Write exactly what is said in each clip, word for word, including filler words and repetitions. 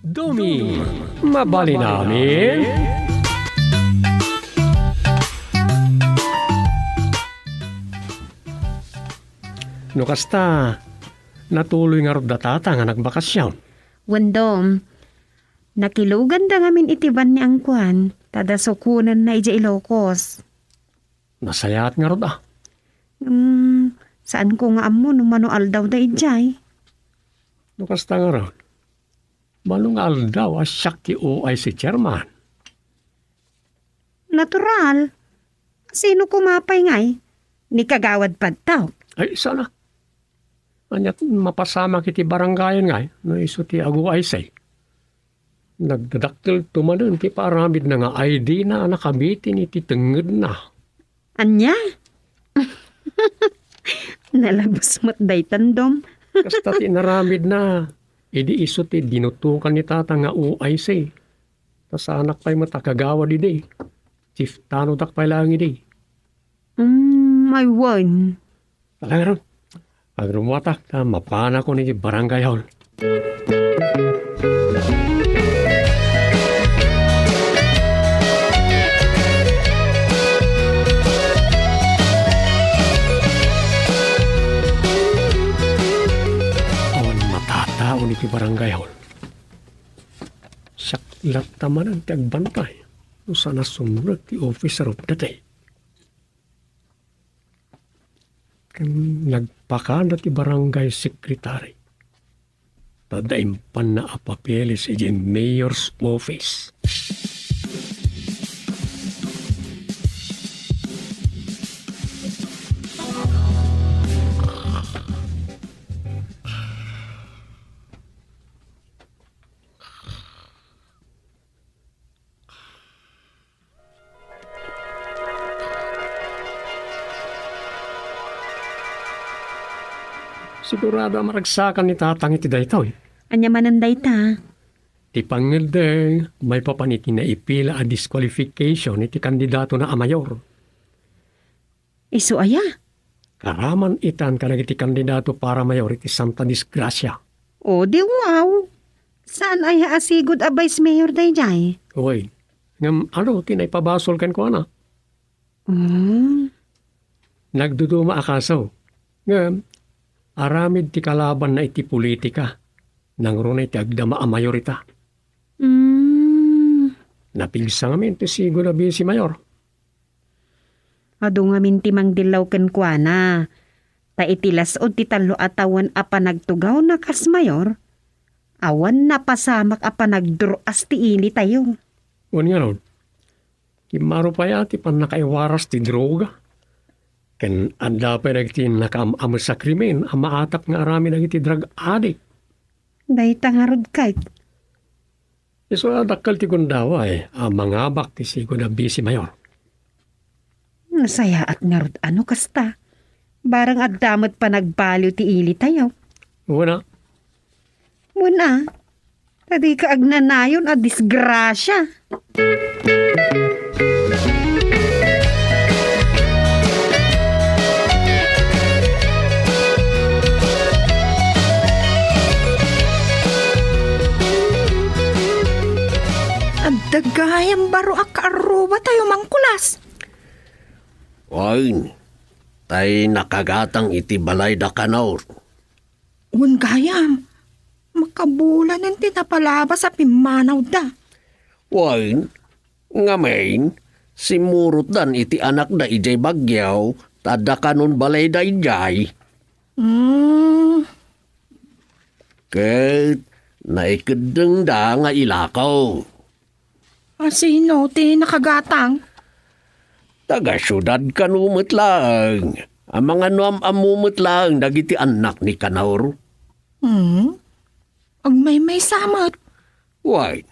Dumi, mabalin amin? No kasta, natuloy ngarud da tata nga nagbakasyon. Wen Dom, nakiluganda ngamin iti ban ni Angkuan, ta da sukonenna idiay Ilocos. Nasayaat ngarud a. Hmm, saanko nga ammo no mano aldawda idiay. No kasta ngarud, mano nga aldaw a siak ti O I C chairman? Natural. Sino koma pay ngay? Ni Kagawad Padtaw. Ay, sana. Ania't mapasamak iti barangayen ngay, no isu ti ag-O I C. Nagdadakkelto manen ti paaramidna nga I D na a nakabitin iti tengngedna. Ania? Nalabes met daytan, Dom. Kasta ti inaramidna, idi isu ti dinutokan ni tata nga O I C. Ta saanak pay met a kagawad idi. Chief tanodak pay laeng idi. Mm, ay wen. Ala ngarud. Agrummuatak ta mapanakon iti barangay hall. Awan matataon iti barangay hall. Siak latta manen ti agbantay no saan a sumrek ti officer of the day. Ken nagpakada ti barangay secretary. Ta adda impanna a papeles idiay mayor's office. Sigurado a maragsakan ni Tatang iti daytoy. Ania manen dayta? Ti pangngegda, maipapan iti naipila a disqualification iti kandidatona a mayor. Isu aya? Karaman itan kadagiti kandidato para mayor iti Santa Disgracia. O, di wow. Saan aya a sigud a vice mayor daydiay? Uy, ngem adu ti naipabasol kenkuana? Hmm. Nagduduma a kaso. Ngem, aramid ti kalabanna iti politika. Nangruna iti agdama a mayor ita. Hmm. Napigsa ngamin ti sigud a vice mayor. Adu ngamin ti mangdillaw kenkuana. Ta iti las-ud ti tallo a tawen a panagtugawna kas mayor, awan napasamak a panagdur-as ti ilitayo. Wen ngarud, kimmaro pay a ti pannakaiwaras ti droga. Ken adda pay dagiti nakaam-ames a krimen a maatap nga aramid dagiti drug addict. Dayta ngarud, Kay. Isu a dakkel ti gundaway a mangabak ti sigud a vice mayor. Nasayaat ngarud a no kasta. Barang adda met panagbaliw ti ilitayo. Wen a. Wen a. Ta dika agnanayon a disgrasia. Adda gayam baro a kaarrubatayo, Mang Kulas. Wen, tay nakagatang iti balay da Kanor. Wen gayam, makabulanen ti napalabas a pimmanawda. Wen, ngamin, simmurotdan iti anakda idiay Baguio, ta adda kanon balayda idiay. Hmm. Ket naikeddengda nga ilakaw. A sino ti nakagatang? Taga-siudad kano met laeng. A mangano am-ammo met laeng dagiti annak ni Kanor. Hmm? Agmaymaysa met. Wen,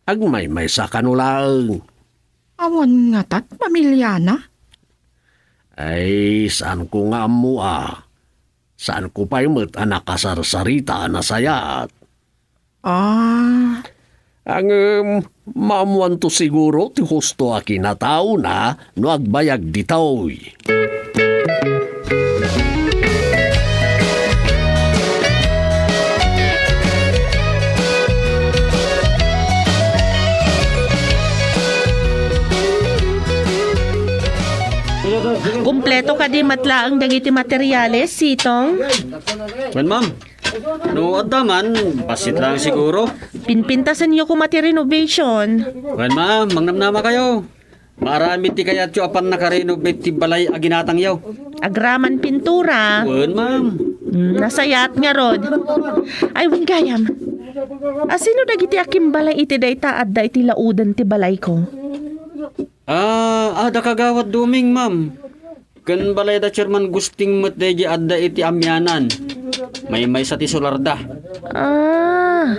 agmaymaysa kano laeng. Awan ngatat pamiliana? Ay, saanko nga ammo a. Saanko pay met a nakasarsarita a nasayaat. Ah. Ngem, maammoanto siguro ti husto a kinataona no agbayag ditoy. Kumpleto kadi met laeng dagiti materiales, Sitong? Wen, ma'am. No adda man, bassit lang siguro. Pinpintasenyo koma ti renovation. Wen, ma'am, mangnamnama kayo. Maaramid ti kayatyo a pannakarenovate ti balay a ginatangyo. Agraman pintura. Wen, ma'am. Mm, nasayaat ngarud. Ay, wen gayam. A, sino dagiti akimbalay iti dayta adda iti lauden ti balayko? Ah, ah, da Kagawad Doming, ma'am. Ken balay da Chairman Gusting met daydi adda iti amianan. Maymaysa ti solarda. Ah,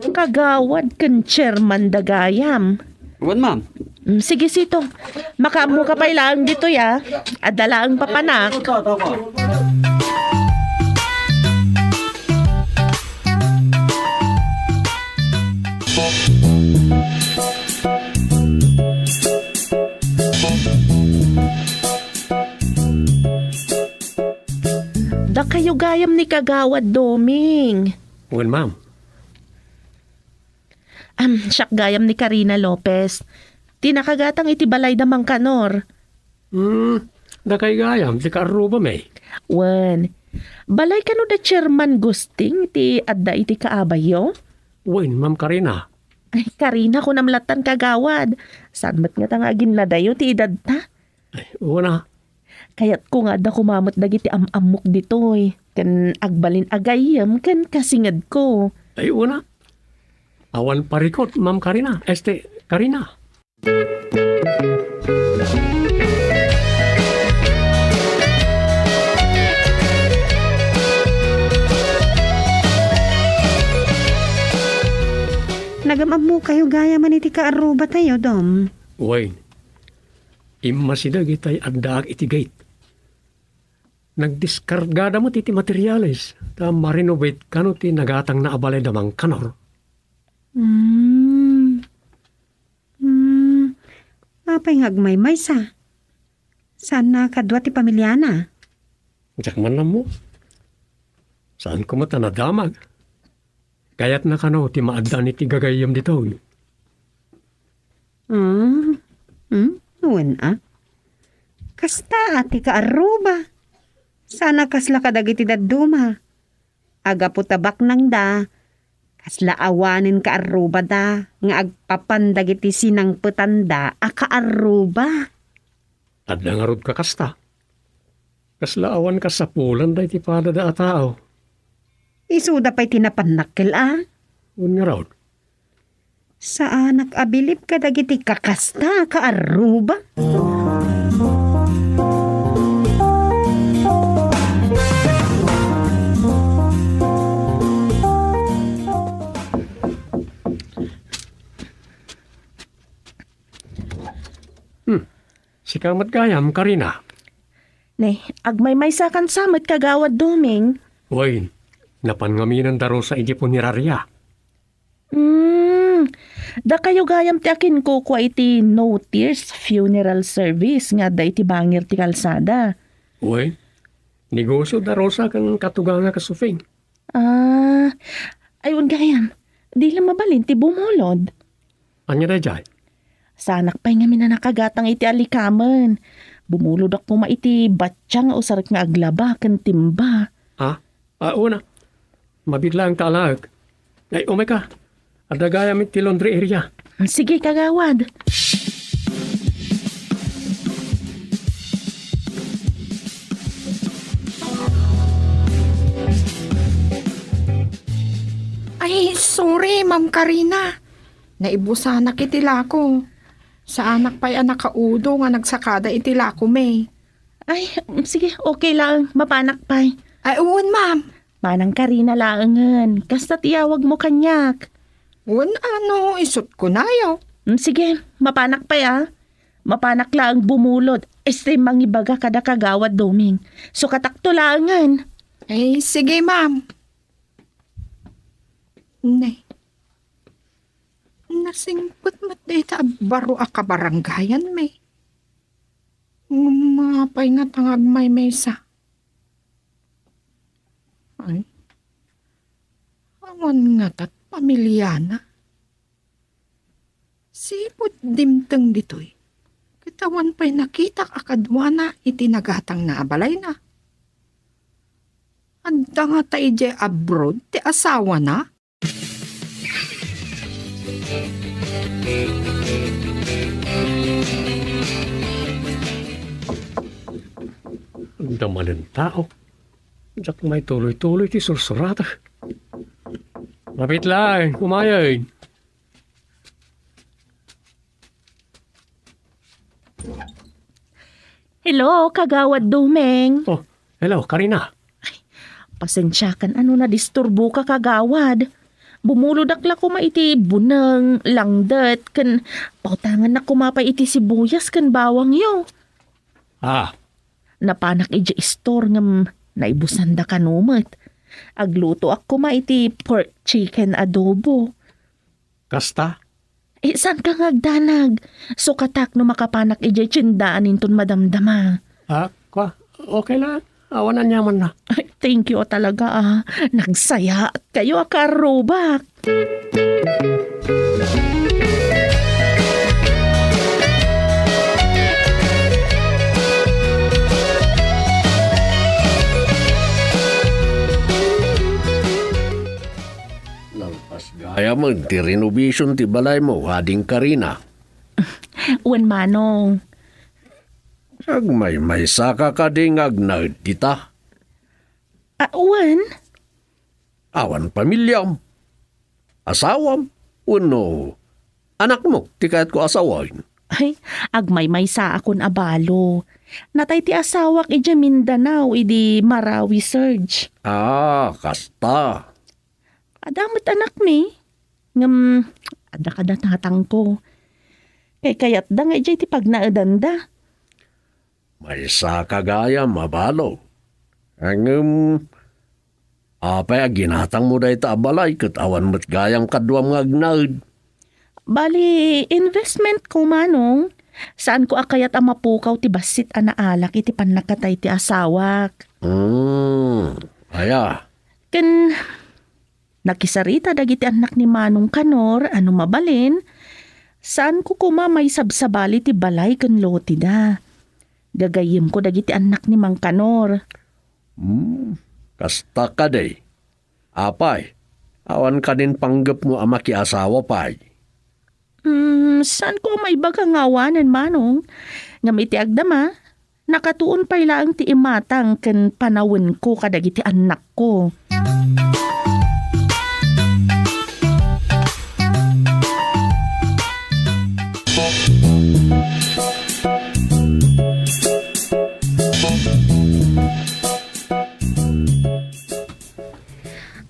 kagawad ken chairman da gayam. Wen, ma'am. Mm, sige, Sito. Makaammo ka pay laeng ditoy, ah. Adda laeng papanak. Dakayo gayam ni Kagawad Doming. Wen, ma'am. Am, siak gayam ni Karina Lopez. Ti nakagatang iti balay da Mangkanor. Hmm, dakay gayam ti kaarrubami. Wen. Balay kano da Chairman Gusting ti adda iti kaabayyo? Wen, Ma'am Karina. Ay, Karina, kunam lattan, kagawad. Saan met ngata nga aginnadayo ti edadta? Ay, una. Kayatko nga adda koma met dagiti am-ammok ditoy, ken agbalin a gayyem ken kasingedko. Ay, una. Awan parikot, Ma'am Karina. Este, Karina. Nagam-ammokayo gayam man iti kaarrubatayo, Dom? Wen, immasideg itay addaak iti gate. Nagdiskargada met iti materiales, ta ma-renovate kano ti nagatangna a balay da Mangkanor. Hmm. Hmm. Apay nga agmaymaysa? Saanna kadua ti familiana? Diak man ammo. Saanko met a nadamag. Kayatna kano ti maaddan iti gagayyem ditoy? Ah, hmm? Wen a? Kasta a ti kaarruba. Saan a kasla kadagiti dadduma. Agapu ta baknangda, kasla awanen kaarrubada nga agpapan dagiti sinangpetanda a kaarruba. Adda ngarud kakasta. Kasla awan kasapulanda iti padada a tao. Isuda pay ti napannakkel a? Wen ngarud. Saanak a bilib kadagiti kakasta a kaarruba. Hmm. Sika met gayam, Karina. Ne, agmaymaysakan sa met, Kagawad Doming. Wen, napan ngamin da Rosa iti puneraria. Hmm, dakayo gayam ti akinkukua iti No Tears Funeral Service nga adda iti bangir ti kalsada. Wen, negosio da Rosa ken katuganga kasufing. Ah, ay, wen gayam, di la mabalin ti bumulod. Ania daydiay? Saanak pay ngamin a nakagatang iti alikamen. Bumulodek koma iti batsia nga usarek nga aglaba ken timba. Ah, ah, una. Mabiit laeng ta alaek. Ay, umayka. Adda gayam iti laundry area. Sige, kagawad. Ay, sorry, Ma'am Karina. Naibusanak iti lako. Saanak pay a nakaudo nga nagsakada iti lakomi. Ay, sige, okay lang. Mapanak pay. Ay, wen, ma'am. Manang Karina laengen. Kasta ti awagmo kaniak. Wen, ano, isut' kunayo. Mm, sige, mapanak pay, ah. Mapanak laeng bumulod. Este, mangibaga kada Kagawad Doming. Sukatakto laengen. Ay, sige, ma'am. Ne. Nasingpet met dayta a baro a kabarangayanmi. Ngem apay ngata nga agmaymaysa? Ay. Awan ngata pamiliana. Sipud dimteng ditoy, ket Ta awan pay nakitak a kaduana iti nagatangna a balayna. Adda ngata idiay abroad ti asawana? Adda manen tao. Diak maituloy-tuloy ti sursurata. Mapit laeng, umayen. Hello, Kagawad Doming. Oh, hello, Karina. Ay, pasensiakan a no nadisturboka, Kagawad. Bumulodak la koma iti buneng, langdet, ken pautangannak koma pay iti sibuyas ken bawangyo. Ah. Napanak idiay istor ngem naibusanda kano met. Aglutoak koma iti pork chicken adobo. Kasta? Eh, saanka nga agdanag? Sukatak no makapanak idiay tiendaan inton madamdama. Ah, kwa, okay lang. Awan aniamanna. Ay, thank you talaga, ah. Nagsayaat kayo a karrubak. Nalpas gayam ti renovation ti balaymo, Ading Karina. Wen, Manong. Agmaymaysaka kadi nga agnaed dita? Ah, wen. Awan pamiliam, asawam, wenno anakmo ti kayatko a sawen? Ay, agmaymaysaakon a balo. Natay ti asawak idiay Mindanao idi Marawi, Serge. Ah, kasta. Adda met anakmi, ngem adda kada tatangko. Kaykayatda nga idiay ti pagnaedanda. Maysaka gayam a balo. Ngem, apay a ginatangmo dayta a balay ket awan met gayam kaduam nga agnaed? Bali, investment ko, Manong. Saanko a kayat a mapukaw ti bassit a naalak iti pannakatay ti asawak. Hmm, aya. Ken nakisarita dagiti annak ni Manong Kanor a no mabalin, saanko koma maisabsabali ti balay ken loteda. Gagayyemko dagiti annak ni Mang Kanor. Hmm, kasta kadi. Apay, awan kadin panggepmo a makiasawa pay? Hmm, saanko a maibaga nga awanen, Manong. Ngem iti agdama, nakatuon pay laeng ti imatang ken panawenko kadagiti annakko.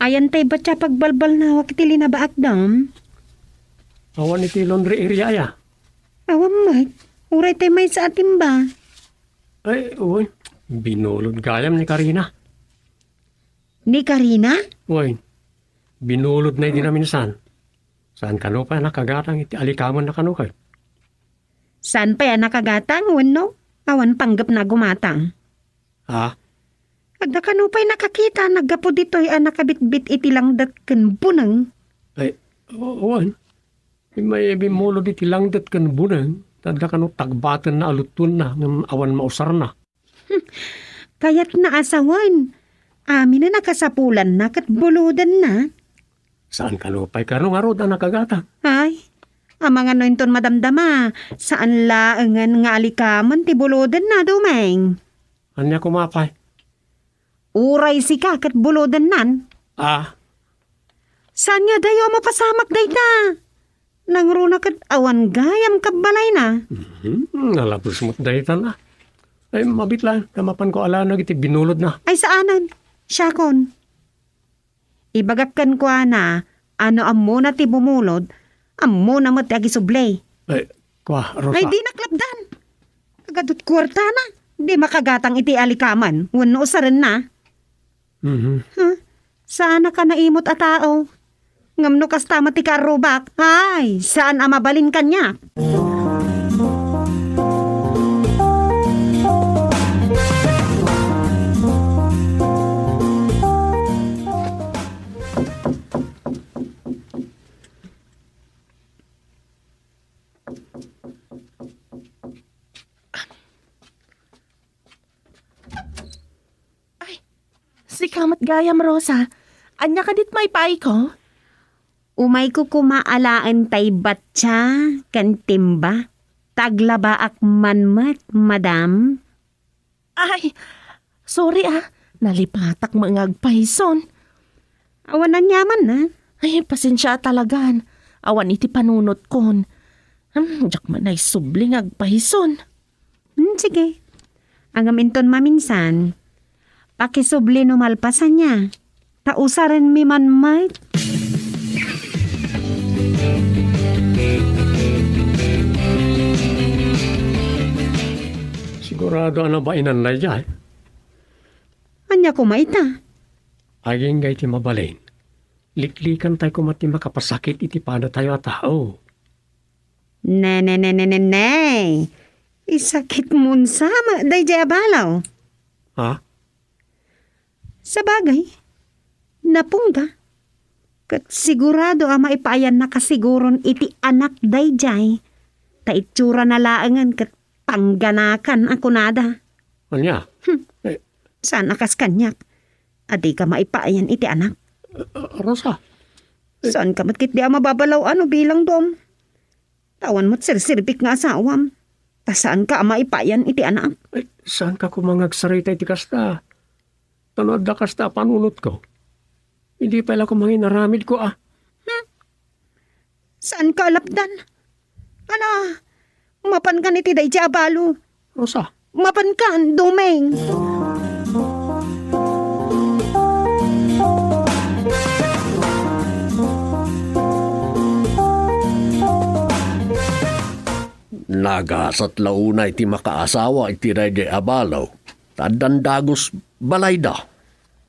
Ayan tay batya pagbalbalnawak iti linabaak, Dam? Awan iti laundry area, aya? Awan met. Uray tay maysa a timba. Ay, uy. Binulod gayam ni Karina. Ni Karina? Uy. Binulod na iti naminsan. Saan kano pay a nakagatang iti alikamanna kano kay? Saan pay a nakagatang wenno awan panggepna a gumatang? Ha? Adda kano pay nakakita naggapu ditoy a nakabitbit iti langdet ken buneng? Ay, o-, awan. Immay bimmulod iti langdet ken buneng, ta adda kano tagbatenna a luttuenna ngem awan mausarna. Hmm. Kayatna a sawen. Aminen a kasapulanna ket bulodenna. Saan kano pay kano ngarud a nakagatang? Ay, amangan no inton madamdama, saan laengen nga alikamen ti bulodenna, Dumeng. Ania koma pay? Uray sika ket bulodennan. Ah? Saan nga adayo a mapasamak dayta? Nangruna ket awan gayam kabbalayna. Mhm, nalabes met dayta na. Ay, mabit lang, ta mapanko alaen dagiti binulodna. Ay, saanen. Siakon. Ibagak kenkuana a no ammona ti bumulod, ammona met ti agisubli. Ay, kua, Rosa. Ay, dinak lapdan. Agadut kuartana, di makagatang iti alikaman, wenno usarenna. Mhm. Huh? Saanak a naimot a tao. Ngem no kasta met ti kaarrubak, ay, saan a mabalin kaniak. Ikaw met gayam, Rosa. Ania kadit maipaayko? Umayko koma alaen tay batsa ken timba. Ta aglabaak man met, madam. Ay, sorry ah. Nalipatak nga agpayson. Awan aniaman na. Ay, pasensia talagan. Awan iti panunotkon. Hmm, diak man naisubli nga agpayson. Hmm, sige. Ngem inton maminsan, pakisubli no malpasan nia. Ta usarenmi man met. Sigurado a nabainan daydiay. Ania koma ita? Agingga iti mabalin. Liklikan tay koma ti makapasakit iti padatayo a tao. Ne, ne, ne, ne, ne, ne. Isakit mo unsa met daydiay a balo. Ha? Sabagay, napungga. Ket sigurado a maipaayanna kasiguron iti anak daydiay. Ta itsura na laengen ket pangganakan a kunada. Ania? Hmm. Eh. Saan a kas kaniak? A dika maipaayan iti anak? Eh, Rosa. Eh. Saan ka met ketdi a mababalaw-an no bilangdom? Ta awan met serserbik nga asawam. Ta saanka a maipayan iti anak. Ay, saanka koma nga agsarita iti kasta? Ta no adda kasta a panunotko, idi pay la koma nga inaramidko, a. Hmm? Saanka a lapdan? Ala, mapankan iti daydiay a balo. Rosa. Mapankan, Doming. Nagasat la unay ti makaasawa iti daydiay a balo, ta addan dagus balayda.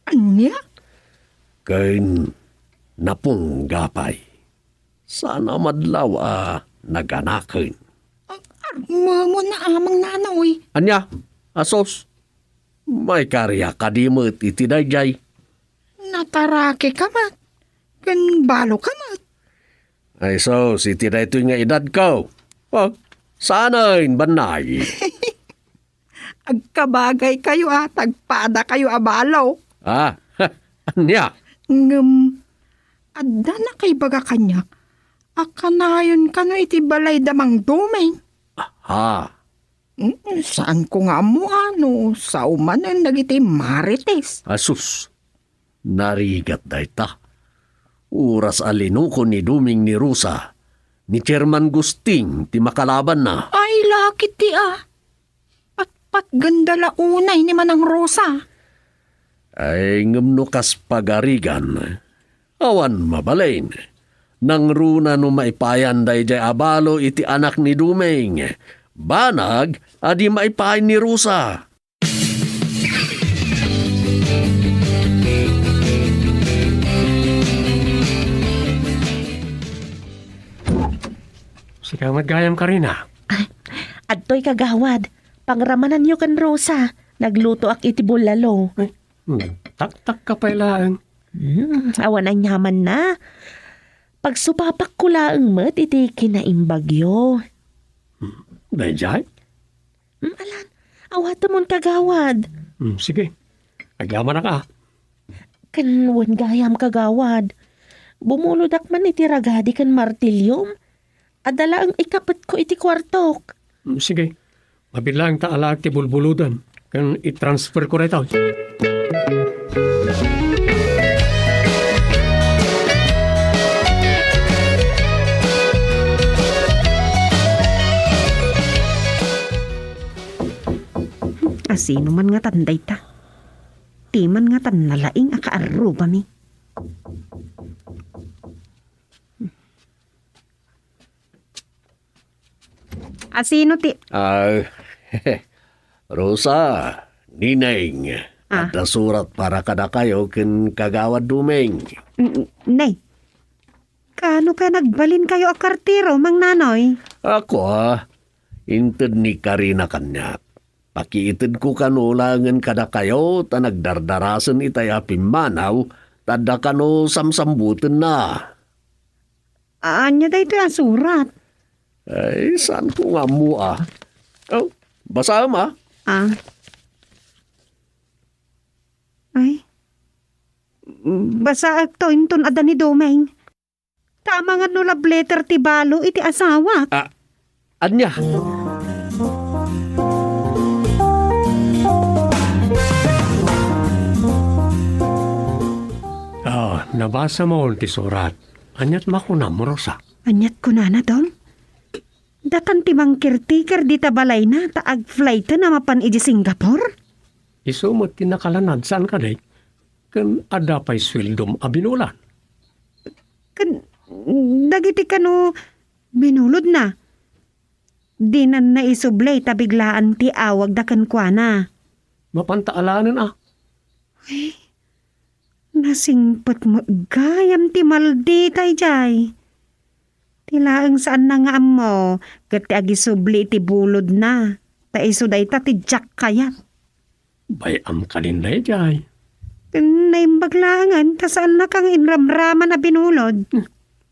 Ania? Ken napungga pay. Saan a madlaw a naganaken. Ar-, armemon a amang nanoy. Ania? Asos? Maikariak kadi met iti daydiay? Nataraki ka met. Ken balo ka met. Ay sus, iti daytoy nga edadko. Oh, saanen, bannay. Agkabagay kayo a, tagpada kayo a balo. Ah, ania? Ngem, adda nakaibaga kaniak a kanayon kano iti balay da Mang Doming. Aha. Mm, saan ko nga ammo, a, no sao manen dagiti marites. Asus, narigat dayta. Oras a linukon ni Doming ni Rosa, ni Chairman Gusting ti makalabanna. Ay, lakit ti a. Patpatgenda la unay ni Manang Rosa. Ay, ngem no kas pagarigan, awan mabalin. Nangruna no maipayan daydiay a balo iti anak ni Doming. Banag a di maipayan ni Rosa. Sika met gayam, Karina. Ay, adtoy, kagawad. Pangramananyo ken Rosa. Naglutoak iti bulalo. Ay, hmm, taktak ka pay laeng. Hmm, awan aniamanna. Pagsupapakko laeng met iti kinaimbagyo. Hmm, daydiay? Hmm, alan, awatemon, kagawad. Hmm, sige. Agyamanak a. Ken wen gayam, kagawad. Bumulodak man iti ragadi ken martilyom. Adda laeng ikapetko iti kuartok. Mm, sige. Mabilang ta alaak ti bulbuluden ken i-transfer ko daytoy. Asino man ngatan dayta? Ti man ngatan nalaing a kaarrubami. Asino ti Ah, Rosa, Nineng, Ah. adda surat para kadakayo ken Kagawad Doming. N-, nay, kaano kaya nagbalinkayo a kartero, Mang Nanoy? Ako, a, inted ni Karina kaniak. Pakiitedko kano laengen kadakayo ta nagdardarasen itay a pimmanaw ta adda kano samsambutenna. Ania daytoy a surat? Ay, saanko nga ammo, a. Oh, basaem, a. Ah. Ay, Basaekto inton adda ni Doming. Ta amangan no love letter ti balo iti asawak. Ah, ania? Ah, nabasa mo ti surat. Aniat makunam, Rosa? Aniat kunana, Dom? Datan ti mangkirtikir dita balayna ta agflighten a mapan iti Singapore? Isu met ti nakalanad, saan kadi? Ken adda pay sueldom a binulan. Ken dagiti kano binulodna, dinan naisubli ta biglaan ti awagda kenkuana. Mapanta alaenen a. Ay, nasingpet met gayam ti maldita idiay. Ti laeng saanna nga ammo ket ti agisubli iti bulodna, ta isu dayta ti diak kayat. Bay-am kadin daydiay. Naimbag laengen ta saannaka nga inramraman a binulod.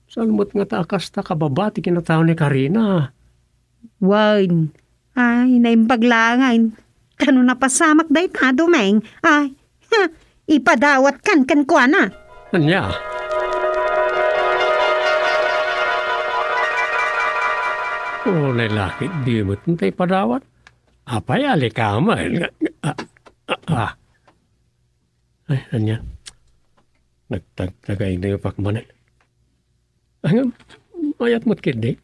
Saan met ngata a kasta kababa ti kinatao ni Karina? Wen. Ay, naimbag laengen. Ta no napasamak dayta, Doming. Ay, ha, ipadawatkan kenkuana. Ania? Unay lakit, di met ta ipadawat. Apay, alikaman. Ah, ah, ah. Ay, ania? Nagtagtagay na yung pakmanan. Ay, mayat mo't kidi.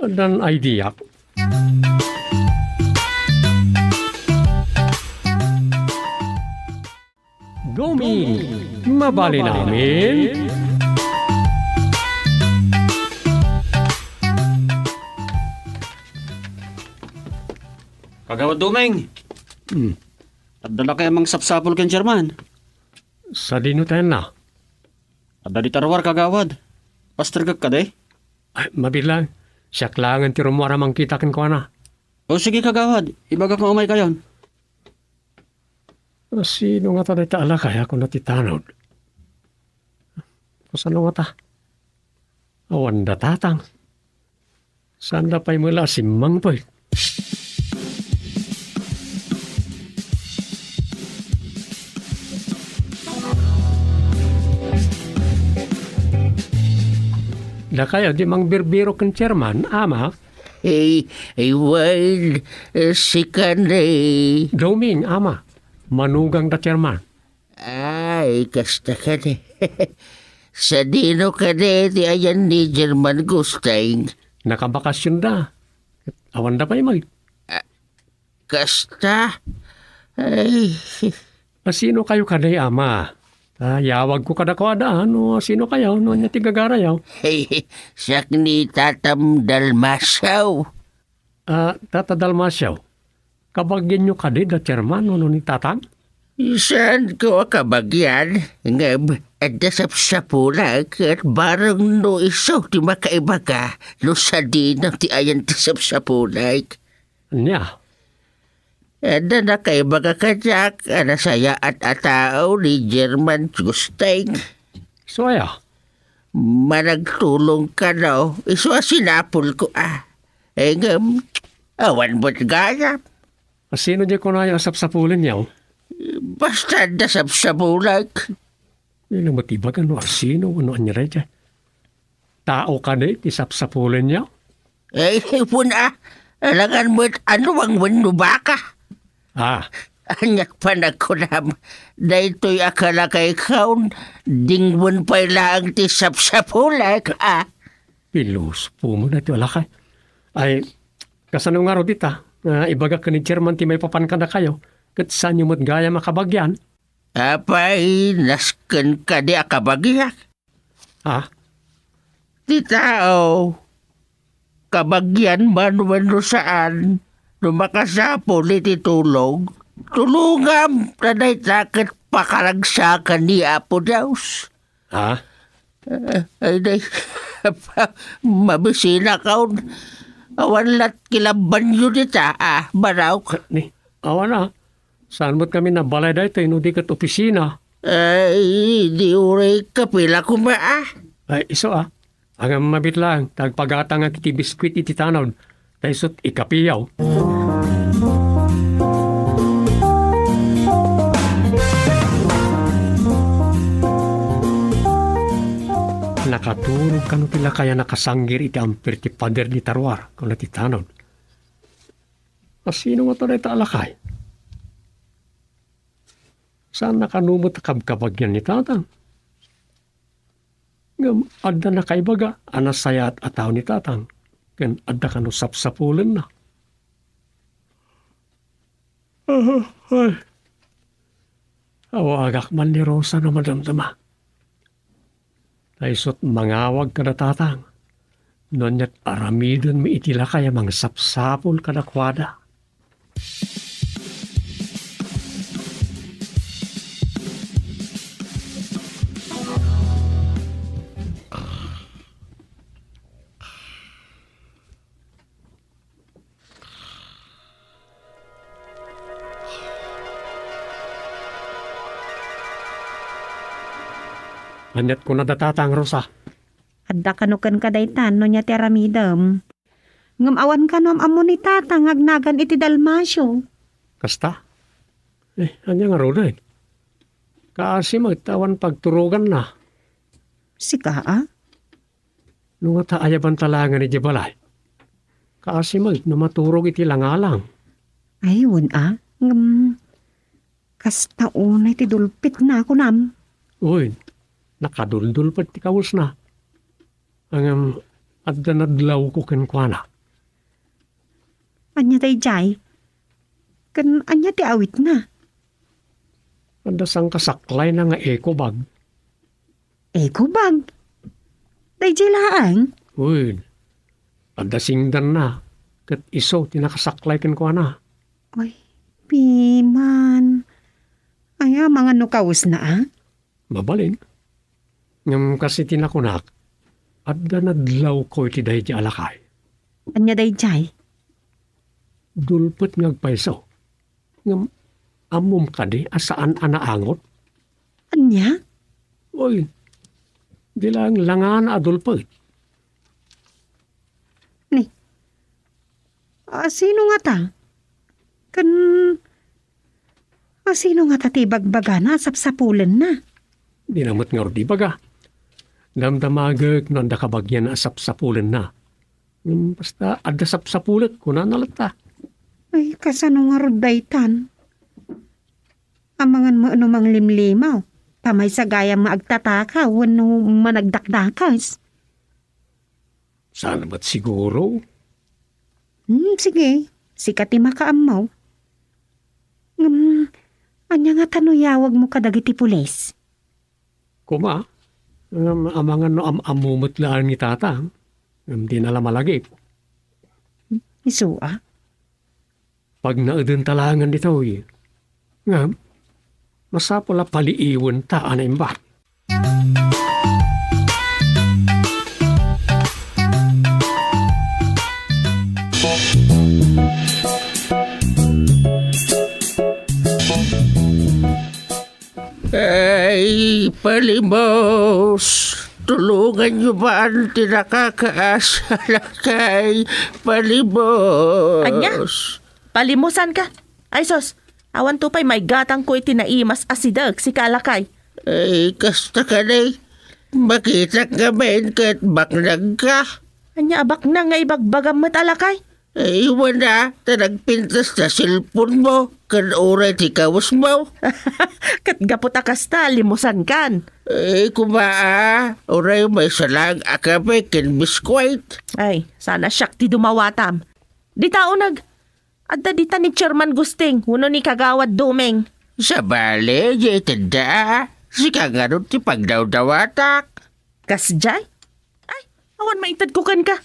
Addan idea. Doming, mabali namin. Kagawad Doming. Hmm. Adda la kayat mangsapsapul ken Chairman? Sadino tayanna? Adda dita ruar, kagawad. Pastergek kadi? Ay, mabilang. Siak laengen ti rummuar a mangkita kenkuana. O sige, kagawad. Ibagak nga umaykayon. Sino ngata dayta a lakay a kuna ti tanod? Kasano ngata? Awan da tatang. Saan da pay mela a simmangpet? Dakayo di mangbirbiro ken Chairman, Ama? Ay, ay, wen, eh, sika ni Doming, Ama. Manugang da Chairman. Ay, kasta kadi. Sadino kadi ti ayan ni Chairman Gusting? Nakabakasyon da. Awan da pay met. Ah, kasta? Ay. A, sino kayo kadi, Ama? Ah, yawag ko kada kuada, no, sino kayo? No, anya ti gagarayo? Ay, siak ni Tatam Dalmasio. Ah, Tata Dalmasio, kabagianyo kadi da Chairman wenno ni Tatang? Saanko a kabagian, ngem adda sapsapulek ket bareng no isu ti makaibaga no sadino ti ayan ti sapsapulek. Ania? Adda nakaibaga kadiak a nasayaat a tao ni Chairman Gusting. Isu aya? Managtulong kano, isu a sinapulko a. Ngem, awan met gayam. A, sino diay kunayo a sapsapulenyo? Basta adda sapsapulek. Dina met ibaga no asino wenno ania daydiay. Tao kadi ti sapsapulenyo? Eh, ipon a, alangan met anuang wenno baka. Ah. Aniak panagkunam, daytoy a kalakaykon, dingwen pay laeng ti sapsapulek, ah. Pilos, pumo na ti alakay. Ay, kasano ngarud ita? Ah, ibagak ken ni Chairman ti maipapan kadakayo, ket saanyo met gayam a kabagian? Apay, nasken kadi a kabagiak? Ha? Ti tao, kabagian man wenno saan, no makasapul iti tulong, tulongam ta dayta ket pakaragsakan ni Apo Dios. Ha? Eh, ay, day, mabisinakon. Awan lat kilabanyo dita, ah, baraw. Ni, awan, ah. Saan met kami nabalay daytoy no di ket opisina? Ay, di uray kapila koma, ah. Ay, isu, ah. Ngem mabiit laeng, ta agpagatangak iti biskuit iti tanod, ta isut' ikapiyaw. Nakaturog kano ti lakay a nakasanggir iti ampir ti pader ni Taruar, kuna ti tanod. Asino ngata dayta a lakay? Saanna kano met a kabkabagian ni Tatang? Ngem adda nakaibaga a nasayaat a tao ni Tatang, ken adda kano sapsapulenna. Ah, ay. Awagak man ni Rosa no madamdama. Ta isut' mangawag kada Tatang no aniat aramidenmi iti lakay a mangsapsapul kadakuada. Aniat kunada Tatang, Rosa? Adda kano kenka daytan no ania ti aramidem. Ngem awan kano am-ammo ni Tatang nga agnagan iti Dalmacio. Kasta? Eh, ania ngaruden? Kaasi met ta awan pagturoganna. Sika a? No ngata ayabanta laengen idiay balay. Kaasi met no maturog iti langalang. Ay, wen a. Ngem, kasta unay ti dulpetna, kunam. Uy, nakaduldulpet ti kawesna. Ngem, adda nadlawko kenkuana. Ania daydiay? Ken ania ti awitna? Adda sangkasaklayna nga eco bag. Eco bag? Daydiay laeng? Wen, adda singdanna, ket isu ti nakasaklay kenkuana. Ay, piman. Ay, amangan no kawesna, a? Mabalin. Ngem kas iti nakunak, adda nadlawko iti daydiay a lakay. Ania daydiay? Dulpet nga agpayso. Ngem ammom kadi a saan a naangot? Ania? Oy, di lang langana a dulpet. Ni, a, sino ngata? Ken, a, sino ngata ti ibagbagana a sapsapulenna? Dina met ngarud ibaga. Damdamagek no adda kabagian a sapsapulenna. Ngem basta adda sapsapulek, kunana latta. Ay, kasano ngarud daytan? Amangan met no manglimlimaw, ta maysa gayam nga agtataka wenno managdakdakes. Saan met siguro? Hmm, sige, sika ti makaammo. Ngem, ania ngata no iyawagmo kadagiti pulis? Koma, ngem amangan no am-ammo met laeng ni Tatang, ngem dina la malagip. Isu a? Pagnaedenta laengen ditoy. Ngem, masapul a paliiwenta a naimbag. Ay, palimos! Tulonganyo man ti nakakaas a lakay. Palimos! Ania? Palimosanka? Ay sus, awanto pay maigatangko iti naimas a sideg, sika a lakay. Ay, kasta kadi. Makitak ngamin ket baknangka. Ania a baknang nga ibagbagam met a lakay? Ay, wen a, ta nagpintas ti cellphone-mo ken uray ti kawesmo. Ket gapu ta kasta, limosankan. Ay, koma a, uray maysa laeng a kape ken biskuit. Ay, saan a siak ti dumawatam. Dita uneg, adda dita ni Chairman Gusting wenno ni Kagawad Dumeng. Sabali, diay tedda. Sika ngarud ti pagdawdawatak. Kasdiay? Ay, awan maitedko kenka.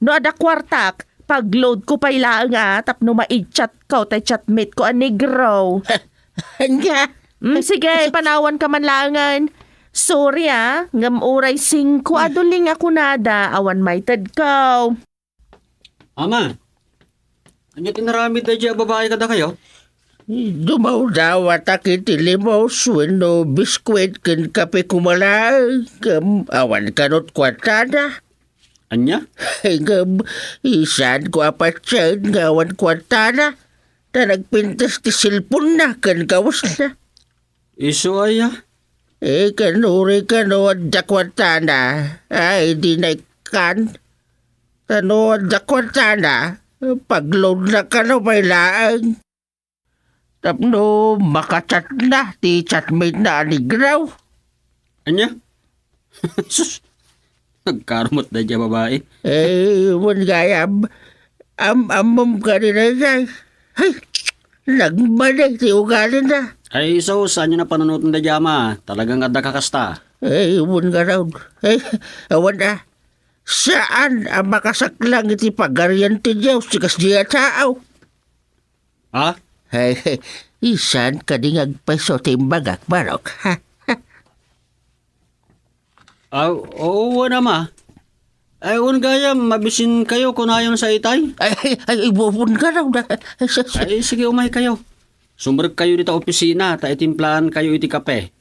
No adda kuartak, pag-loadko pay laeng a tapno maichatko tay chatmate-ko a negro. Ania? Mm, sige, panawanka man laengen. Sorry a, ngem uray singko a duling a kunada, awan maitedko. Ama, ania ti inaramid daydiay a babai kadakayo? Dumawdawatak iti limos wenno biskuit ken kape koma laeng, ngem awan kanot kuartada. Ania? Ngem, saanko a patien nga awan kuartada, ta nagpintas ti cellphone-na ken kawesna. Isu aya? Eh, ken uray kano adda kuartana, ay, di na ikkan. Ta no adda kuartana, pag-load na kano pay laeng. Tapno maka-chat na ti chatmate na a negro. Ania? Sus, nagkarumot daydiay a babai. Eh, wen gayam, am-, ammom kadi daydiay. Hay, nagmali ti ugalina. Ay, isu, saanyo a panunoten daydiay a ama. Talaga nga adda kakasta. Eh, wen ngarud. Eh, awan a. Saan a makasaklang iti Pagarian ti Dios ti kasdiay a tao? Ha? Ay, saan kadi nga agpayso ti imbagak, Barok? Aw, oo, wen, ama. Ay, wen gayam, mabisinkayo, kunayon sa itay? Ay, ay, ay, wen, wen ngarud. Ay, sa, sa. Ay, sige, umaykayo. Sumrekkayo dita opisina, ta itimplaankayo iti kape.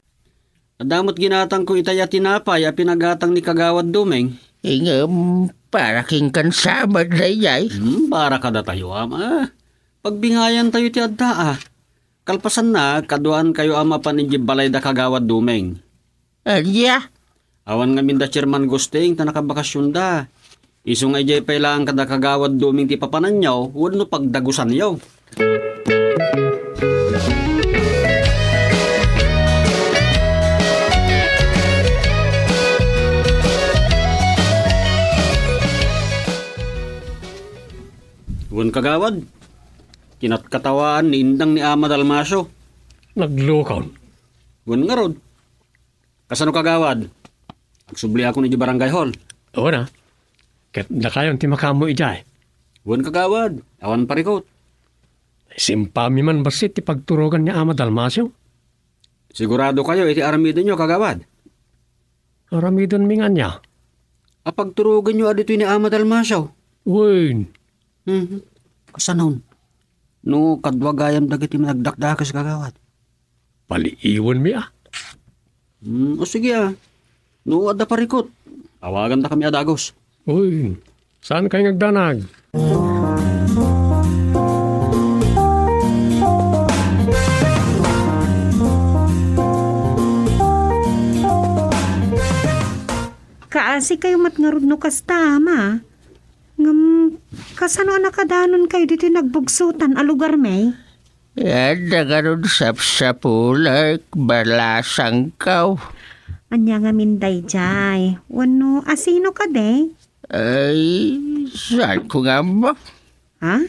Adda met ginatangko itay a tinapay a pinagatang ni Kagawad Dumeng. Ngem, para kenka sa met daydiay. Hmm, para kadatayo, ama. Pagbingayantayo ti adda, a. Kalpasanna, kaduaankayo a mapan idiay balay da Kagawad Dumeng. Ania? Awan ngamin da Chairman Gusting ta nakabakasionda. Isu nga idiay pay laeng kada Kagawad Dumeng ti papananyo wenno pagdagusanyo. Wen, Kagawad, kinatkatawaan ni Indang ni Ama Dalmacio. Naglukon. Wen ngarud. Kasano, Kagawad? Agsubliakon idiay barangay hall. Awan a. Ket dakayon ti makaammo idiay. Wen, Kagawad, awan parikut. Simpami man bassit ti pagturogan ni Ama Dalmacio. Siguradokayo iti aramidenyo, Kagawad? Aramidenmi nga ania? A pagturoganyo a ditoy ni Ama Dalmacio. Wen. Mhm. Kasanon? No kadua gayam dagiti managdakdakes, Kagawad. Paliiwenmi a. Hmm, o sige a. No adda parikut, awagandakami a dagus. Uy, saan kayo nga agdanag? Kaasi kayo met ngarud no kasta, ama. Ngem, kasano a nakadanonkayo ditoy nagbugsotan a lugarmi? Adda ngarud sapsapulek, balasangko. Ania ngamin daydiay? Wenno asino kadi? Ay, saanko nga ammo. Ha?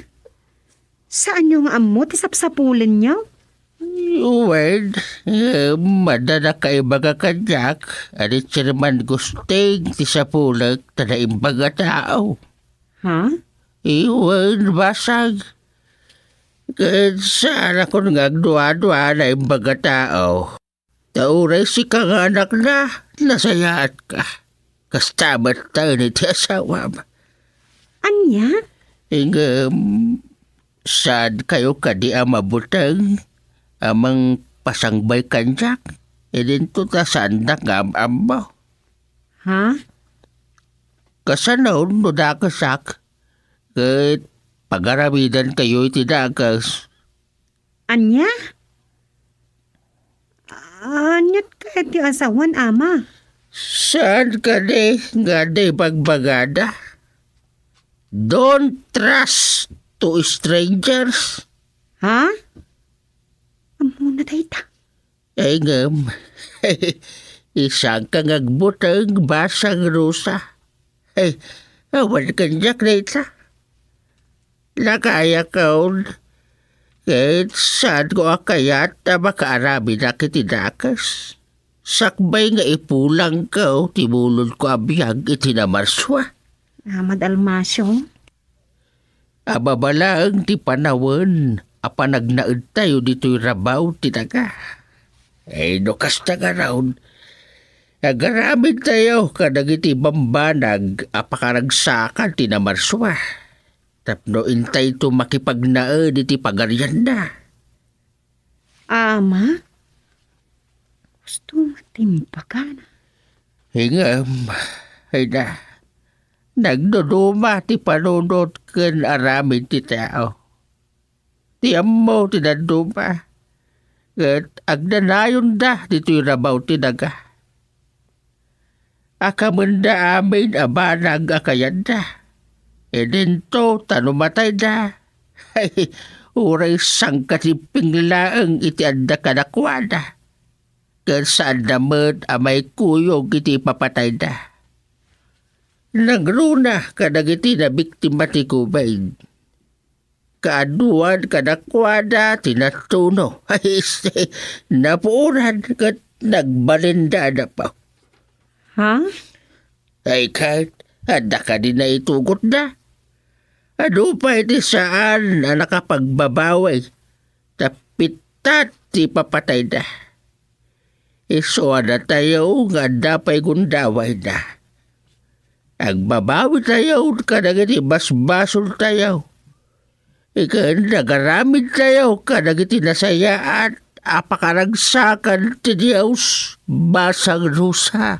Saanyo nga ammo ti sapsapulenyo? Wen, eh, adda nakaibaga kaniak, a ni Chairman Gusting ti sapulek ta naimbag a tao. Ha? Wen, basag. Ket saanakon nga agduadua a naimbag a tao. Ta uray sika nga anakna, nasayaatka. Kasta met ta iti asawam. Ania? Ngem, saankayo kadi a mabuteng a mangpasangbay kaniak? Idinto ta saandak nga am-ammo. Ha? Kasano no dakesak ket pagaramidantayo iti dakes? Ania? Aniat kaya ti asawan, ama? Saan kadi nga adda ibagbagada? Don't trust to strangers. Ha? Ammona dayta? Ay, ngem, saanka nga agbuteng, basang, Rosa. Ay, awan kaniak dayta. Nakayakon, ket saanko a kayat a makaaramidak iti dakes. Sakbay nga ipulangko ti bulodko a biag iti namarsua. Ama Dalmacio? Ababa laeng ti panawen a panagnaedtayo ditoy rabaw ti daga. Ay, no kasta ngarud, agaramidtayo kadagiti bambanag a pakaragsakan ti namarsua. Tapno intayto makipagnaed iti pagarianna. Ama? Gusto nga timpakana. Ngem, ay na, nagduduma ti panunot ken aramid ti tao. Ti ammo ti dadduma. ket agnanayonda ditoy rabaw ti daga. Akamenda amin a banag a kayatda. Idinto ta no matayda, ay, uray sangkatipping laeng iti adda kadakuada. Ket saanda met a maikuyog iti ipapatayda. Nangruna kadagiti nabiktima ti COVID. Kaaduan kadakuada ti natuno. Ay, napuoran ket nagbalindada pa. Ha? Ay, ket adda kadi naitugotda? Adu pay ti saan a nakapagbabawi, ta pittat ti papatayda. Isu a datayo nga adda pay gundawayna. Agbabawitayo kadagiti basbasoltayo. Ken nagaramidtayo kadagiti nasayaat a pakaragsakan ti Dios basang dusa.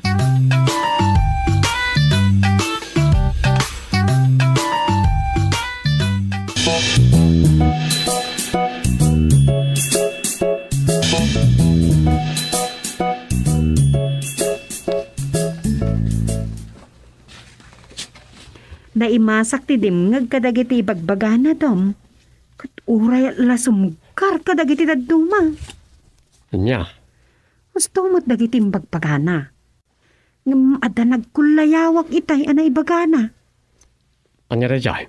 Naimasak ti dimngeg kadagiti ibagbagana, Dom. Ket uray la sumgar kadagiti dadduma. Ania? Husto met dagiti imbagbagana. Ngem adda nagkullayawak itay a naibagana. Ania daydiay?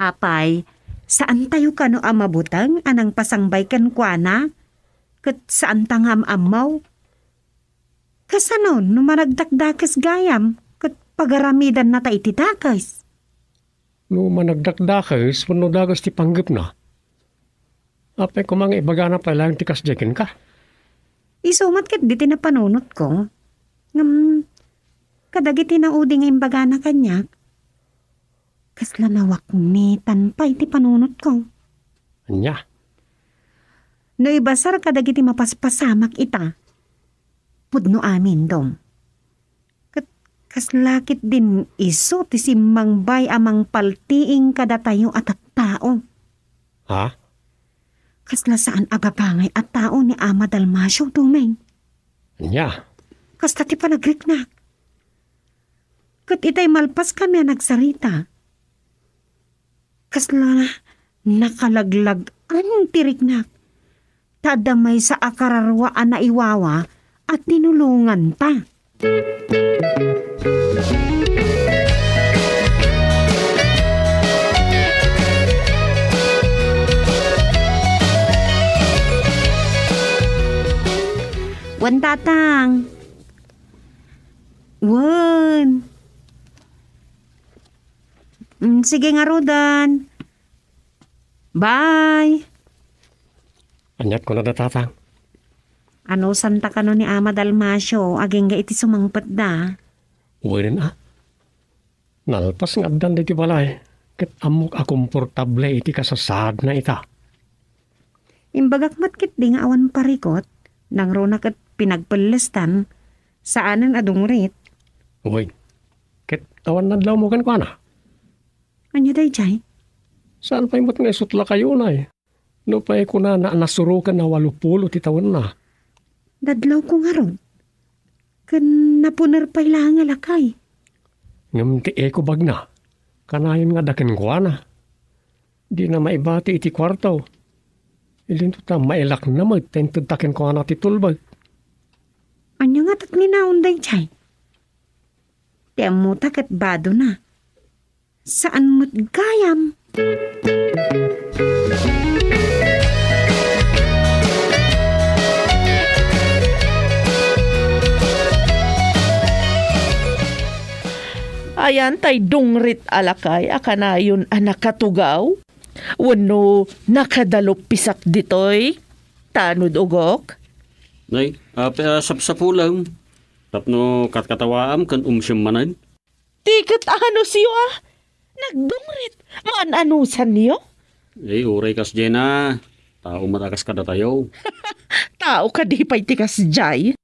Apay, saantayo kano a mabuteng a nangpasangbay kenkuana? Ket saanta nga am-ammo? Kasano no managdakdakes gayam ket pagaramidannata iti dakes? No managdakdakes wenno dakes ti panggepna, apay koma nga ibagana pay laeng ti kasdiay kenka? Isu met ketdi ti napanunotko. Ngem, kadagiti naudi nga imbagana kaniak, kasla nawaknitan pay ti panunotko. Ania? No ibasar kadagiti mapaspasamak ita, pudno amin, Dom. Ket kasla ketdin isu ti simmangbay a mangpaltiing kadatayo a tattao. Ha? Kasla saan a gagangay a tao ni Ama Dalmacio, Doming. Ania? Kasta ti panagriknak. Ket itay malpaskami a nagsarita, kasla nakalaglag-an ti riknak, ta adda maysa a kararua a naiwawa a tinulonganta. Wen, Tatang. Wen. Mm, sige ngaruden. Bye. Aniat kunada, Tatang? Anusanta kano ni Ama Dalmacio agingga iti sumangpetda? Wen a. Nalpas nga addan ditoy balay, ket ammok a komportable iti kasasaadna ita. Imbagak met ketdi nga awan parikut, nangruna ket pinagpellestan, saanen a dungrit. Wen, ket awan nadlawmo kenkuana? Ania daydiay? Saan pay met nga isutlakayo unay? Nupay kunana a nasuroken a walopulo ti tawenna. Dadlawko ngarud. Ken napuner pay laeng a lakay. Ngem ti eko bagna, kanayon nga adda kenkuana. Dina maibati iti kuarto. Idinto ta mailakna met ta intedta kenkuana ti tulbek. Ania ngatat ni naon daydiay? Ti ammota ket badona. Saan met gayam. Ayan tay dungrit a lakay a kanayon a nakatugaw wenno nakadaluppisak ditoy tanud ugok. Nay, ape a sapsapulem tapno katkatawaam ken umsiem manen. Ti ket anusyo a? Nagdungrit, maan-anusanyo? Eh, uray kasdiay na. Tao met a kas kadatayo. Tao kadi pay ti kasdiay?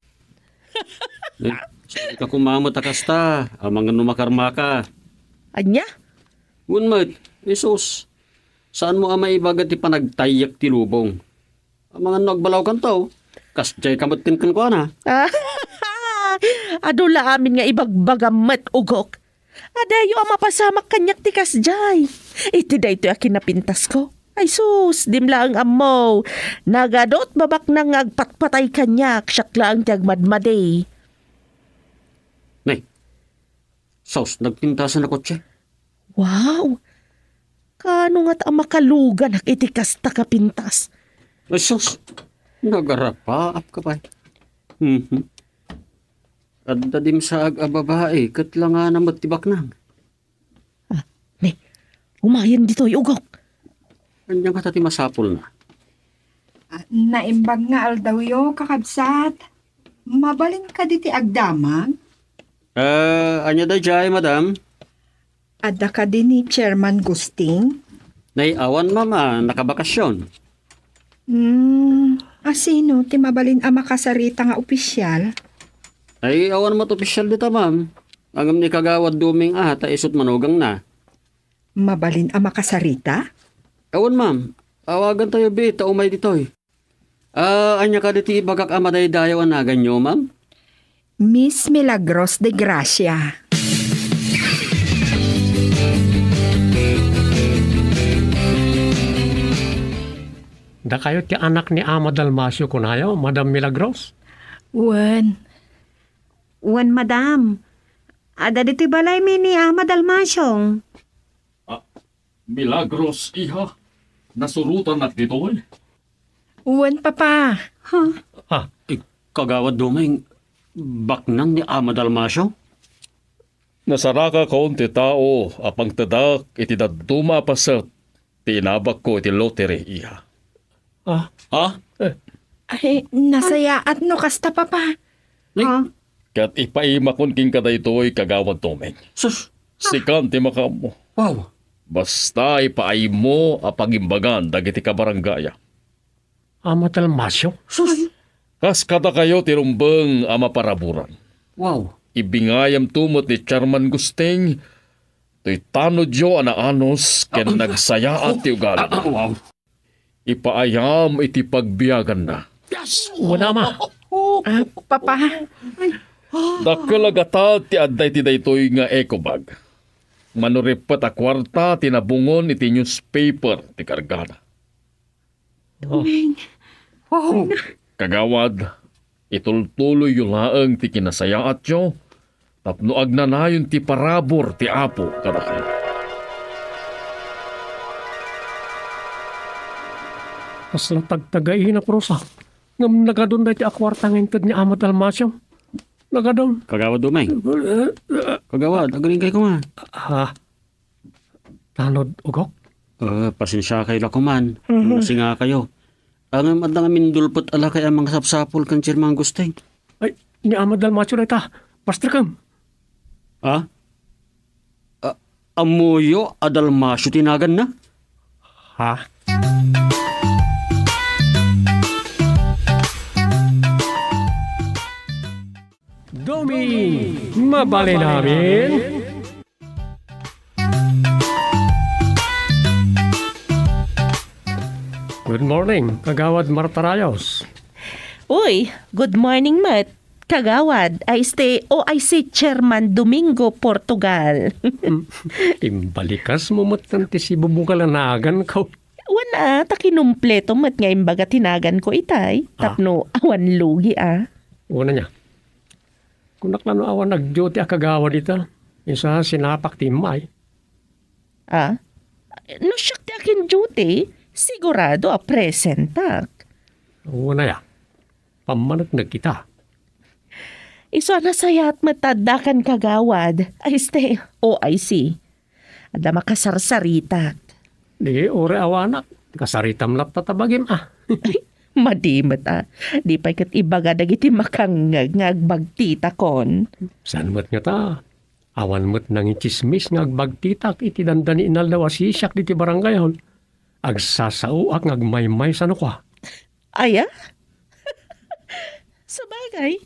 Eh, saan ka kumamet a kasta, amangan no makarmaka. Ania? Wen met, Jesus, saanmo a maibaga ti panagtayyek ti lubong? Amangan no agbalawkanto, kasdiay ka met kenkuana. Adu la amin nga ibagbagam met, Ugok. Adayo a mapasamak kaniak ti kasdiay. Iti daytoy a kinapintasko. Ay sus, dim laeng ammo. Nagadot babaknang nga agpatpatay kaniak, siak laeng ti agmadmadi. Nay, sus, nagpintasan a kotse. Wow! Kaano ngata a makaluganak iti kasta a pintas? Ay sus, nagarapaap ka pay. Mhm. Adda dimsaag a babai, ket langana met ti baknang. Ah, ne, umayen ditoy, Ugok. Ania ngata ti masapulna? Ah, naimbag nga aldawyo, kakabsat. Mabalin kadi ti agdamag? Ah, ania daydiay, madam? Adda kadi ni Chairman Gusting? Nay, awan, ma'am, a nakabakasyon. Hmm, a sino ti mabalin a makasarita nga opisyal? Ay, awan met opisyal dita, ma'am. Ngem ni Kagawad Doming a, ta isut' manugangna. Mabalin a makasarita? Awan, ma'am. Awagantayo bi ta umay ditoy. Ah, ania kadi ti ibagak a madaydayaw a naganyo, ma'am? Miss Milagros de Gracia. Dakayo ti anak ni Ama Dalmacio kunayo, Madam Milagros? Wen. Wen, Madam. Adda ditoy balaymi ni Ama Dalmacio. Ah, Milagros, iha. Nasurotanak ditoy. Wen, Papa. Ha? Ah, eh, Kagawad Doming, baknang ni Ama Dalmacio? Nasarakakon ti tao a pangtedak iti dadduma a paset ti inabakko iti lottery, iha. Ah? Ha? Eh. Ay, nasayaat no kasta, Papa. Ni- Ah? Ket ipaimakon kenka daytoy, Kagawad Doming. Sus! Sikan ti makaammo. Wow! Basta ipaaymo a pagimbagan dagiti kabaranggayam. Ama Dalmacio? Sus! Kas kadakayo ti rumbeng a maparaburan. Wow! Ibingayamto met ni Chairman Gusting, toy tanodyo a naanus ken Ah, nagsayaat ti ugali. Ah, ah, wow! Ipaayam iti pagbiaganna. Yes! Wen, Ama. Ah, Papa. Dakkel a gatad ti adda iti daytoy nga eco bag. Mano rippet a kuarta ti nabungon iti newspaper ti kargana. Oh. Wow! Kagawad, itultuloyyo laeng ti kinasayaatyo tapno agnanayon ti parabur ti Apo kadakayo. Kasla tagtagaina, Prosa. Ngem nagadun daytoy a kuarta nga inted ni Ama Dalmacio. Nagadun. Kagawad Doming. Kagawad, agriingkayo koma. Ha? Tanod, Ugok? Ah, pasensiakayo la koman. Mhm. Nasingakayo. Ngem adda ngamin dulpet a lakay a mangasapsapul ken Chairman Gusting. Ay, ni Ama Dalmacio dayta. Pastrekem. Ah? Ah, ammoyo a Dalmacio ti naganna? Ha? Doming, mabalin amin? Good morning, Kagawad Marta Rayos. Uy, good morning met, Kagawad. Ay, este, O I C Chairman Domingo Portugal. Imbalikas mo met ti sibubugal a naganko. Wen a, ta kinumpleto met nga imbaga ti naganko itay, Ah. tapno awan lugi a. Wen a niya. Kunak la no awan nag-duty a kagawad ita. Isu a sinapak ti immay. Ah? No siak ti akin-duty, sigurado a presentak. Wen a ya. Pammaneknek ita. Isu a nasayaat met ta addakan kagawad. Ay, este, O I C. Adda makasarsaritak. Di, uray awanak. Kasaritam latta ta bagim, ah. Ay, madi met, ah. Di pay ket ibaga dagiti makangngeg nga agbagtitakon. Saan met ngata? Awan met nangitsismis nga agbagtitak iti dandani inaldaw a sisiak diti barangay hall. Agsasaoak nga agmaymaysa no kua. Aya? Sabagay,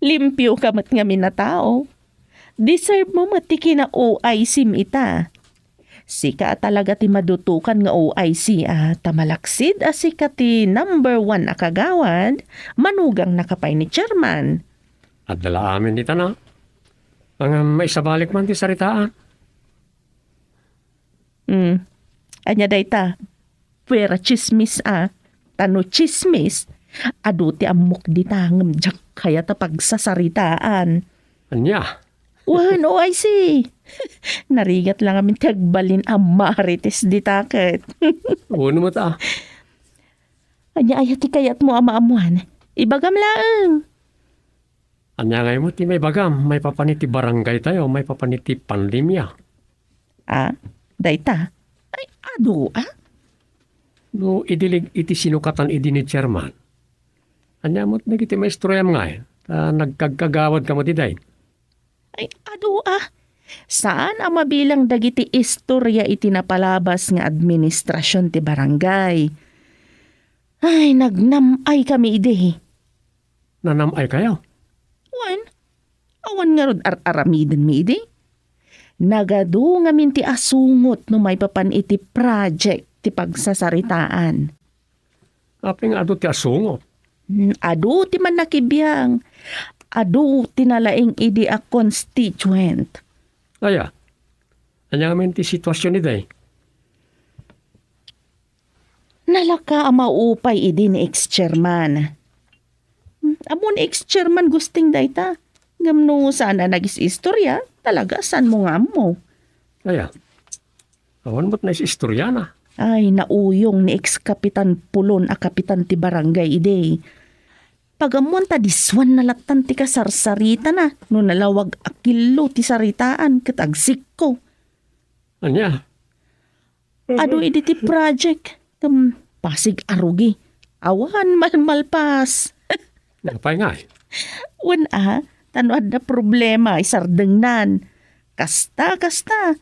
limpioka met ngamin a tao. Deserve mo met ti kina-O I C-m ita. Sika a talaga ti madutokan nga O I C a, ta malaksid a sika ti number one a kagawad, manugangnaka pay ni Chairman. Adda la amin dita na. Ngem maisabalik man ti saritaan. Hmm. Ania dayta? Puera tsismis a. Ta no tsismis, adu ti ammok dita ngem diak kayat a pagsasaritaan. Ania? Wen, O I C. Narigat la ngamin ti agbalin a marites dita ket. Wen met a. Ania aya ti kayatmo a maammuan? Ibagam laeng. Ania ngay met ti maibagam maipapan iti barangay tayo, maipapan iti pandemia? Ah, dayta? Ay, adu a? No idilig iti sinukatan idi ni Chairman, ania met dagiti maistoriam ngay? Ta nagkagkagawad ka met iday. Ay, adu a? Saan a mabilang dagiti istoria iti napalabas nga administrasion ti barangay. Ay, nagnam-ay kami idi. Nanam-ay kayo? Wen, awan ngarud ar-aramidenmi idi. Nagadu ngamin ti asungot no maipapan iti project ti pagsasaritaan. Apay nga adu ti asungot? Hmm, adu ti mannakibiang. Adu ti nalaing idi a constituent. Aya, ania ngamin ti situasion iday? Nalaka a maupay idi ni ex-chairman. Hmm, ammo ni ex-chairman Gusting dayta. Ngem no saan a nagis-istoria, talaga saanmo nga ammo. Aya, awan met nais-istoriana. Ay, nauyong ni ex-kapitan Pulon a kapitan ti barangay idi. Pagammoan ta disuanna lattan ti kasarsaritana no nalawag a killo ti saritaan ket agsikko. Ania? Adu idi ti project. Tum, pasig a rugi. Awan malmalpas. Apay ngay? Wen a, ta no adda problema, isardengnan. Kasta, kasta.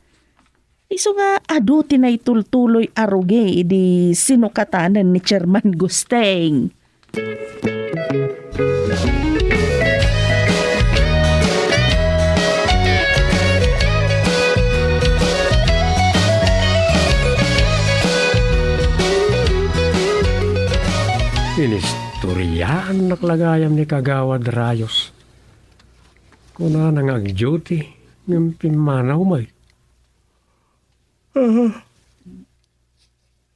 Isu nga adu ti naitultuloy a rugi idi sinukatanen ni Chairman Gusteng. Inistoryaannak la gayam ni Kagawad Rayos. Kunana nga ag-duty, ngem pimmanaw met. Ah,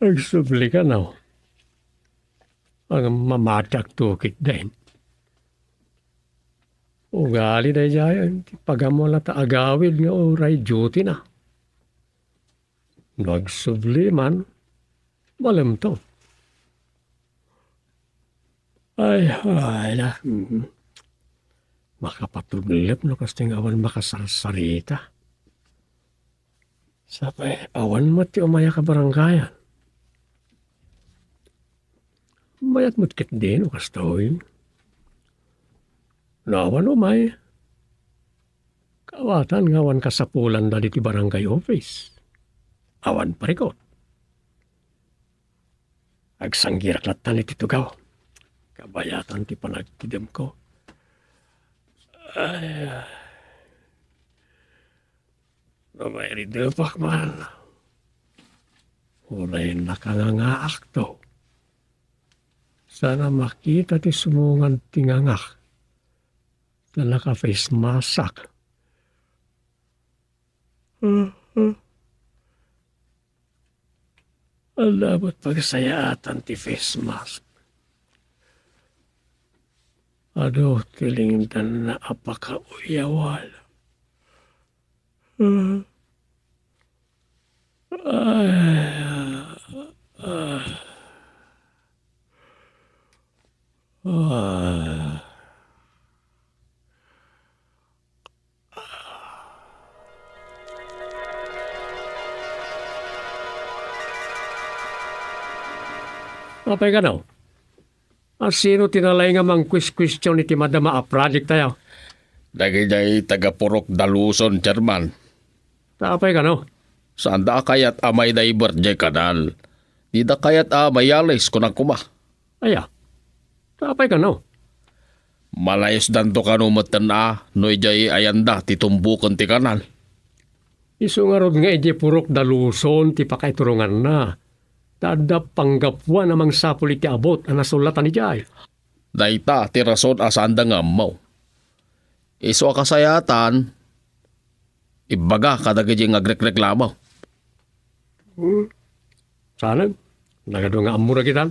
agsubli kano. Ang mamatiak tukit din. Ugali daydiay ti pagammo la ta agawid nga uray duty na. No agsubli man, malemto. Ay, ay, na. Mhm. Makapatuglep no kasting awan makasarsarita. Sapay, awan met ti umay a kabarangayan. Mayat met ketdi no kastoy. No awan umay, kaawatan nga awan kasapulanda diti barangay office. Awan parikot. Agsanggirak latta iti tugaw. Kabayatan ti panagkidemko. Ay, ay. No mairidepak man, uray nakangangaakto. Saan a makita ti sumungad ti ngangak. Ta naka-face mask-ak. Adda met pagsayaatan ti face mask. Adu ti lingdanna a pakauyawal. Ah. Ah. Ah. Ah. Apay kano? A sino ti nalaing a mangkuiskuestion iti madama a project tayo? Dagidiay taga-Purok da Luzon, Chairman. Ta apay kano? Saanda a kayat a maidayber diay kanal. Dida kayat a mayalis, kunam koma. Aya? Ta apay kano? Malayusdanto kano metten a no idiay ayanda ti tumboken ti kanal. Isu ngarud nga idiay purok Daluson ti pakaituronganna, ta adda panggapuan a mangsapul iti abut a nasullatan idiay. Dayta ti rason a saanda nga ammo. Isu a kasayatan, ibbaga kadagiti nga agrekreklamo. Hmm. Saan? Nagadu nga ammo dagitan?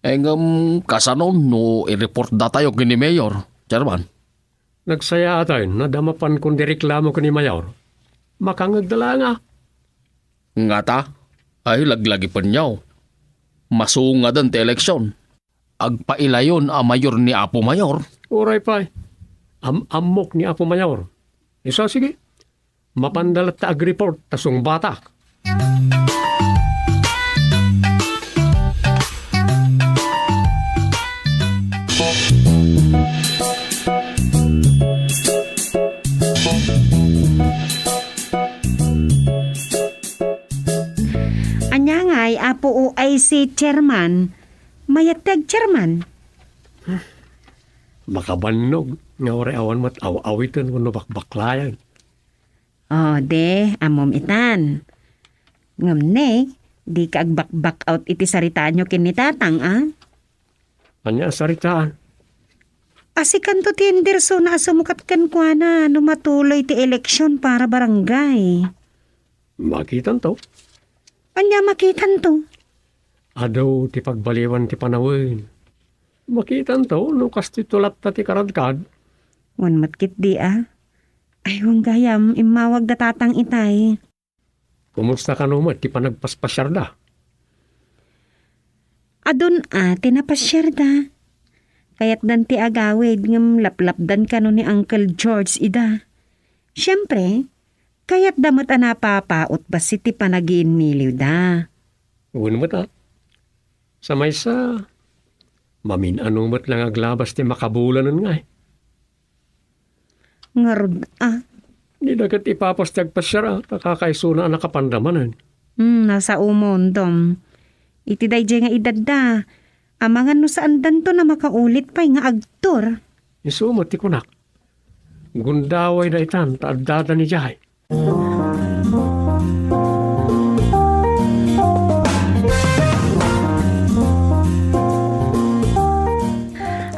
Eh, ngem kasano no i-report datayo ken ni Mayor, Chairman? Nagsayaat, no adda mapankon ti reklamo ken ni Mayor. Makangngegda laeng a. Ngata? Ay, laglagipenyo. Masungaden ti eleksyon. Agpailayon a mayor ni Apo Mayor. Uray pay. Am-ammok ni Apo Mayor. Isu, sige. Mapanda latta agreport ta sungbatak. Ania ngay, Apo O I C Chairman? Mayat ti ag-chairman? Makabannog nga uray awan met aw-awiten wenno bakbaklayan. O, de, ammom itan. Ngem ne, dika agbakbak out iti saritaanyo ken ni Tatang, a? Ania a saritaan? Asikanto ti Henderson a sumukat kenkuana no matuloy ti eleksyon para barangay. Makitanto. Ania makitanto? Adu ti pagbaliwan ti panawen. Makitanto no kastoyto latta ti karadkad. Wen met ketdi a. Ay, wen gayam, immawag da Tatang itay. Kumusta kano met ti panagpaspasiarda? Adun a ti napasiarda. Kayatdan ti agawid ngem laplapdan kano ni Uncle George ida. Siempre, kayatda met a napapaut bassit ti panagiinniliwda. Wen met a. Sa maysa, mamin-ano met la nga aglabas ti makabulanen ngay. Ngarud a. Dida ket ipapas ti agpasiar a, ta kakaisuna a nakapanda manen. Hmm, nasaomon, Dom. Iti daydiay nga edadda, amangan no saandanton a makaulit pay nga agtur. Isu met ti kunak. Gundawayda itan ta addada idiay.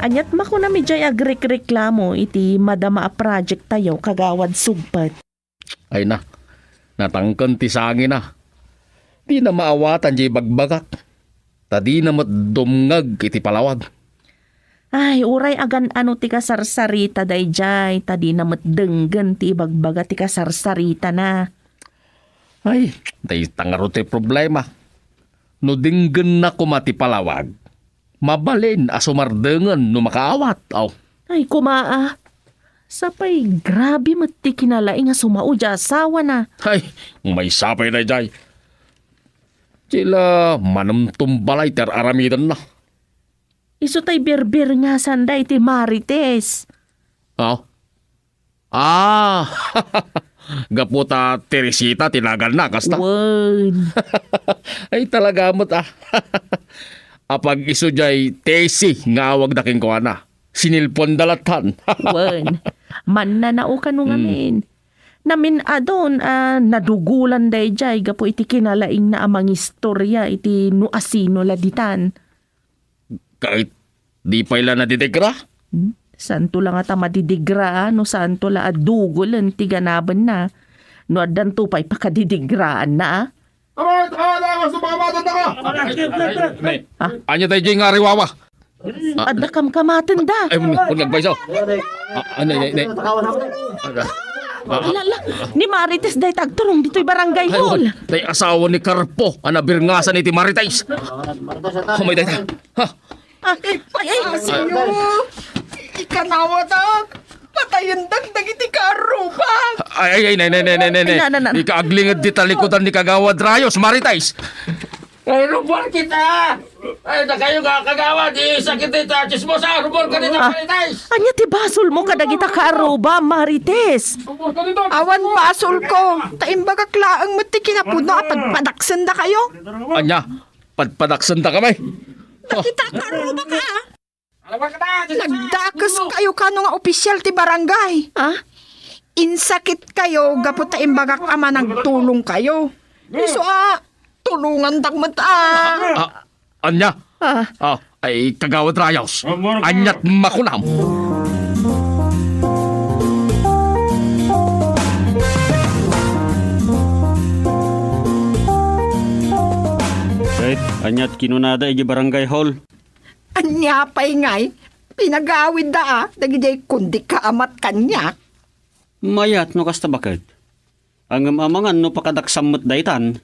Aniat makunam idiay agrekreklamo iti madama a project tayo, Kagawad Sugpet? Ay na, natangken ti sangina. Dina maawatan diay bagbagak. Ta dina met dumngeg iti palawag. Ay, uray agan-ano ti kasarsarita daydiay, ta dina met denggen ti ibagbaga ti kasarsaritana. Ay, dayta ngarud ti problema. No denggenna koma ti palawag, mabalin a sumardengen no makaawat, aw. Ay, koma a. Sapay, grabe met ti kinalaing a sumao diay asawana. Ay, maysa pay daydiay. Sila manumtumbalay ti ar-aramidenna. Isu tay birbirngasanda iti Marites. Aw. Ah, gapu ta Teresita ti naganna, kasta? Wen. Ay, talaga met, a. Apag-isu diay Tessie nga awagda kenkuana. Sinilponda lattan. Wen. Mannanao kano ngamin. Namin-adon a nadugolan daydiay gapu iti kinalaingna a mangistoria iti no asino la ditan. Ket di pay la nadidigra? Hmm? Santo la ngata madidigra, a, no santo la a dugolen ti ganabenna. No addanto pay pakadidigraanna, a. Aray, aray, aray, aray, aray, aray, aray. Ania daydiay nga ariwawa? Adda kamkamatenda. Ay, un-, un-, nagbayso. Ah, ano, ne, ne. Ala, ala, ni Marites dayta agturong ditoy barangay hall. Ay, tay asawa ni Carpo a nabirngasan iti Marites. Humay dayta. Ha? Ay, ay, ay. Ayo, ikanawatak. Patayendak dagiti kaarrubak. Ay, ay, ay, nay, nay, nay, nay, nay, nay. Ay, na, na, na. Ikaaglinged di talikudan ni Kagawad Rayos, Marites. Ay, rubor kita. Ay, nakayo nga, Kagawad, isakit ita, chismosa, rubor ka dita, Marites. Ania ti basolmo kadagita kaarruba, Marites? Rubor ka dita, awan chismosa. Basolko. Ta imbagak laeng met ti kinapuno a padpadaksendakayo. Ania? Padpadaksendakami? Dagita kaarrubak, a. Nagdakeskayo kano nga opisial ti barangay. A? Insakitkayo gapu ta imbagak a managtulongkayo. Isu a, tulongandak met a. Ah, ania? Ah. Ah, ay, Kagawad Rayos. Aniat makunam? Ket, aniat kinunada iti barangay hall? Ania pay ngay? Pinagawidda a, dagidiay kundi kaamat kaniak. Mayat no kasta baket. Ngem amangan no pakadaksam met daytan.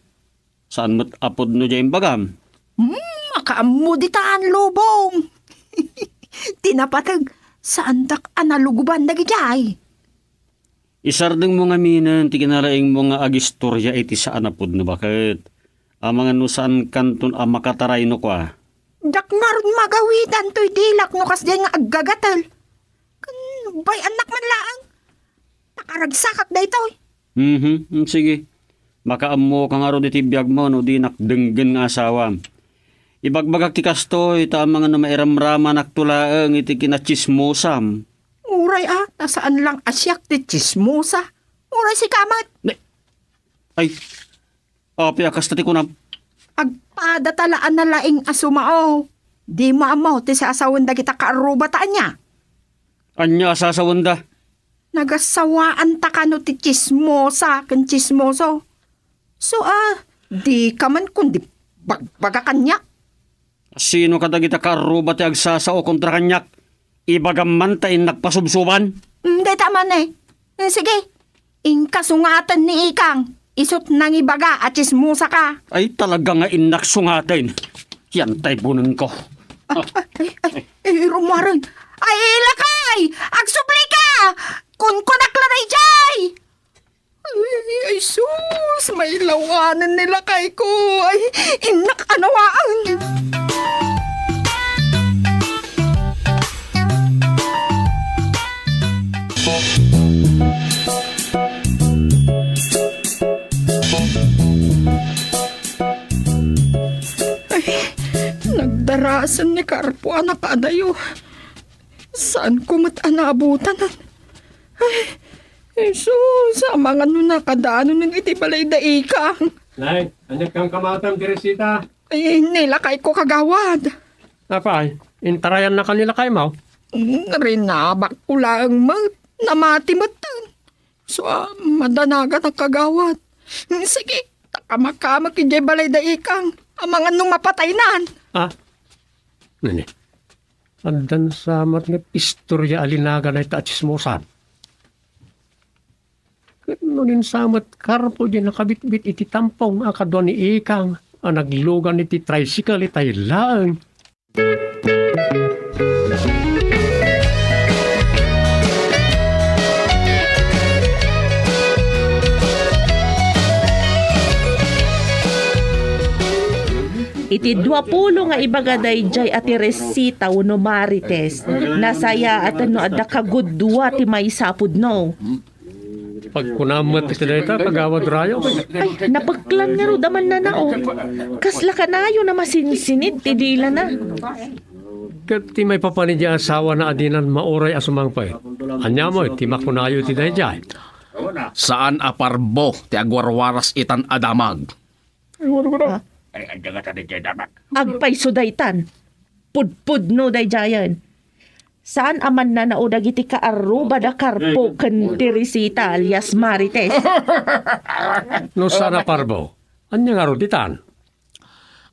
Saan met a pudno diay imbagam? Hmm, makaammo ditan, lubong. Ti napateg, saandak a nalugoban dagidiay. Isardengmo ngaminen ti kinalaingmo nga agistorya iti saan a pudno baket. Amangan no saankanton a makataray no kua. Diak ngarud magawidan toy dilak no kasdiay nga aggagatel. Ken bay-annak man laeng. Nakaragsakak daytoy. Mhm, mm, sige. Makaammoka ngarud iti biagmo no dinak denggen nga asawam. Ibagbagak ti kastoy, ta amangan no mairamramanakto laeng iti kinatsismosam. Uray a, ta saan lang a siak ti tsismosa. Uray sika met. Ne-, ay, apay a kasta ti kunam? Agpada ta la a nalaing a sumao. Dimo ammo ti sasawen dagita kaarruba ta ania? Ania a sasawenda? Nagasawaanta kano ti tsismosa ken tsismoso. So, ah, dika man kundi bagbaga kaniak. Sino kadagita kaarruba ti agsasao kontra kaniak? Ibagam man ta innak pasubsoban. Mm, dayta man eh. Mm, sige. Inka sungaten ni Ikang. Isut' nangibaga a tsismosaka. Ay, talaga nga innak sungaten. Yan tay bunenko. Ah, ay, ay, ay, rummuaren. Ay, lakay! Agsublika! Kunkunak la daydiay! Ay, ay, sus! Mailawanen ni lakayko! Ay, innak anawaan! Ay, nagdarasen ni Carpo a nakaadayo. Saanko met a naabutanan. Ay, Jesus, amangan no nakadanonen iti balay da Ikang. Nay, aniat kan kamatam, Teresita? Ay, ni lakayko, kagawad. Apay, intarayannaka ni lakaymo? Mm, rinabakko laeng met. Namati metten. So, ah, madanaganak, kagawad. Mm, sige, ta kamakamek idiay balay da Ikang. Amangan no mapataynan. Ah? Nini? Addan sa met nga istorya a linaga dayta a tsismosan. Ket no ninsamet Carpo diay nakabitbit iti tampong a kadua ni Ikang a naglugan iti tricycle itay laeng. Iti duapulo nga ibaga daydiay a Teresita wenno Marites, nasayaaten no adda kagudua ti maysa a pudno. Pagkunam met iti dayta, Kagawad Rayos. Ay, napeklan ngarud a mannanao. Kasla kanayon a masinsinit ti dilana. Ket ti maipapan idiay asawana a dinan mauray a sumangpet. Ania met ti makunayo iti daydiay? Saan a parbo ti agwarwaras itan a damag. Ay, wala ko na. Ha? Ay, ay, daga ta di kay dapat. Agpayso daytan. Pudpudno daydiayen. Saan a mannanao dagiti kaarruba da Carpo ken Teresita alias Marites? No saan a parbo, ania ngarud itan?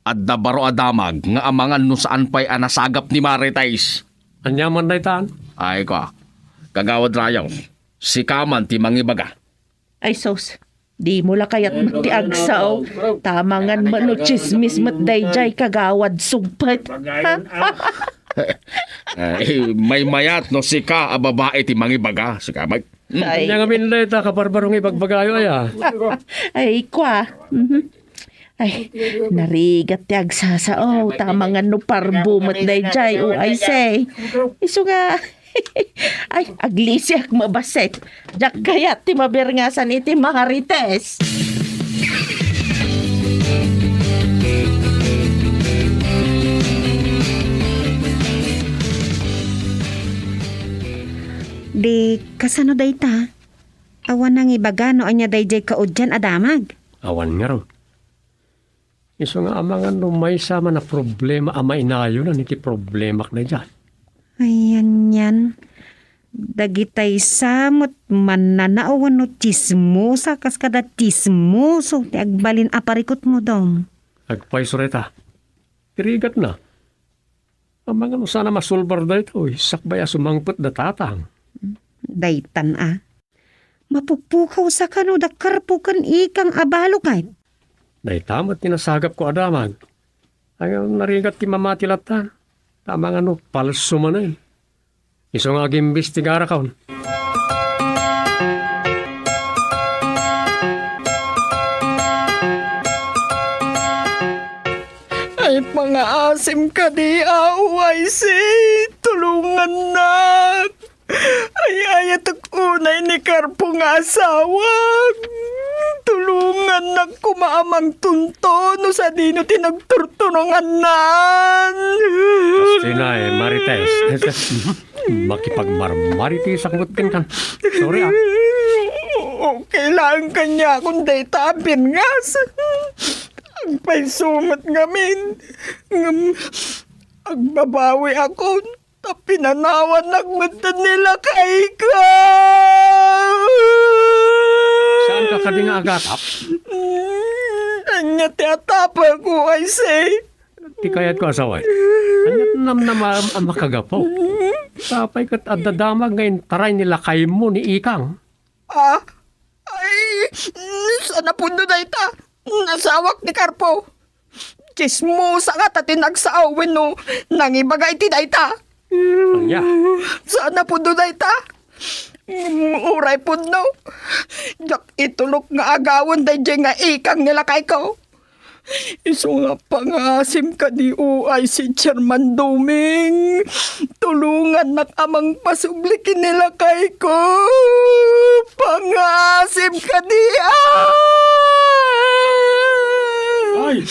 Adda baro a damag nga amangan no saan pay a nasagap ni Marites. Ania man daytan? Ay, kua. Kagawad Rayos, sika man ti mangibaga. Ay sus, dimo la kayat met ti agsao. Tamangan met no tsismis met daydiay kagawad sugpet. Ay, maymayat no sika a babai ti mangibaga, sika met. Ay. Ania ngamin dayta, kabarbarong ibagbagayo, aya? Ay, kua. Mhm. Ay, narigat ti agsasao, tamangan no parbo met daydiay, o ay say. Isu nga, ay, aglisiak mabassit. Diak kayat ti mabirngasan iti Marites. Di, kasano dayta? Awan nangibaga no ania daydiay kaudian a damag. Awan ngarud. Isu nga amangan no maysa man a problema a mainayonan iti problemak daydiay. Ay, anian. Dagitay sa met mannanao wenno tsismosa kas kada tsismoso ti agbalin a parikutmo, Dong. Agpayso dayta. Ti rigatna. Amangan no saan a masulbar daytoy, sakbay a sumangpet da tatang. Daytan a. Mapupukawsa kano da Karpo ken ikang a balo ket? Dayta met ti nasagapko a damag. Ay, narigat ti mamati latta. Amangan no palso manen. Isu nga agimbestigarakon. Ay, pangaasim kadi, aw, ay si, tulungannak. Ay, ayatek unay ni Karpo nga asawak. Tulungannak koma a mangtunto no sadino ti nagturturongannan. Kastoy na, eh, Marites. Makipagmarmaritesak met kenkan. Sorry, ah. Okay laeng kaniakon dayta a birngas. Agpayso met ngamin. Ngem, agbabawiakon. Ta pinanawannak met ni lakayko. Saanka kadi nga agatap? Mm, ania ti atapek, O I C? Ti kayatko a sawen. Ania ti namnama a makagapu? Sapay ket adda damag nga intaray ni lakaymo ni Ikang. Ah? Ay, saan a pudno dayta? Nasawak ni Karpo. Tsismosa ngata ti nagsao wenno nangibaga iti dayta. Ania? Saan a pudno dayta? Mm, uray pudno. Diak itulok nga agawen daydiay nga Ikang ni lakayko. Isu nga pangaasim kadi, O I C Chairman Doming. Tulongannak a mangpasubli ken ni lakayko. Pangaasim kadi, ah! Ay!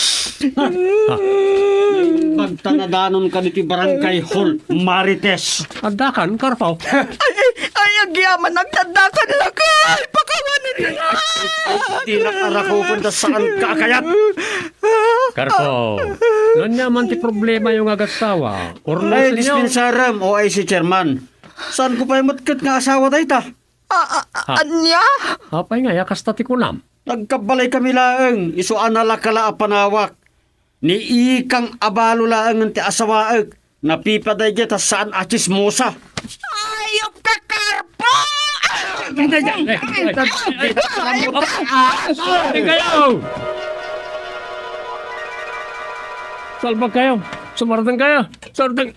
Pagtanadanon kadi ti barangay hall, Marites. Addakan, Karpo. Ay, ay, ay, agyaman, agtaddakan, lakay! Pakawanen nga! Ay, di nakarakupan ta saan ka akayat. Karpo, no ania man ti problemayo nga agassawa? Ay, urnosenyo. Dispensarem, O I C Chairman. Saanko pay met ket nga asawa dayta? A, a, a, Ah. Ania? Apay nga, ya kasta ti kunam? Nagkabbalay kami laeng, isu a nalakala a panawak. Ni Ikang a balo laengen ti asawaek. Napipa daydiay ta saan a tsismosa. Ayop ka, Karpo! Ay, kayo! Salbag kayo! Sumardeng kayo! Sardeng!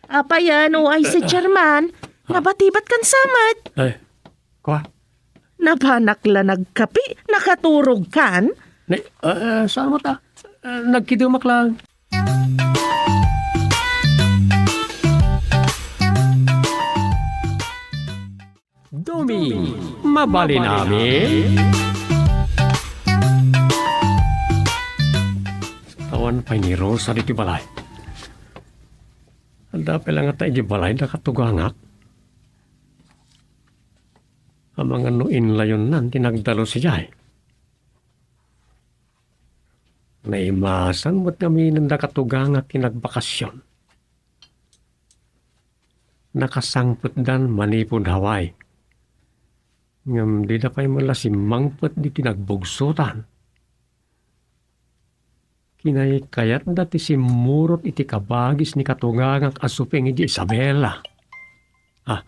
Apayan, O I C Chairman. Nabatibat kan samet. Ay, Kua? Napanak la nagkapi, nakaturog kan? Ni, ah, saan mo ta? Ah, nagkidumak lang. Doming, mabalin amin? Awan pay ni Rosa ditoy balay. Adda pay la ngata idiay balay da katugangak. Amangan no inlayonnan ti nagdalus idiay. Naimasan met ngamin dagiti tugangak ti nagbakasyon. Nakasangpetdan manipud Hawaii. Ngem dida pay met la simmangpet ditoy nagbugsotan. Kinaykayatda ti simmurot iti kabagis ni katugangak a suping idi Isabela. Ah.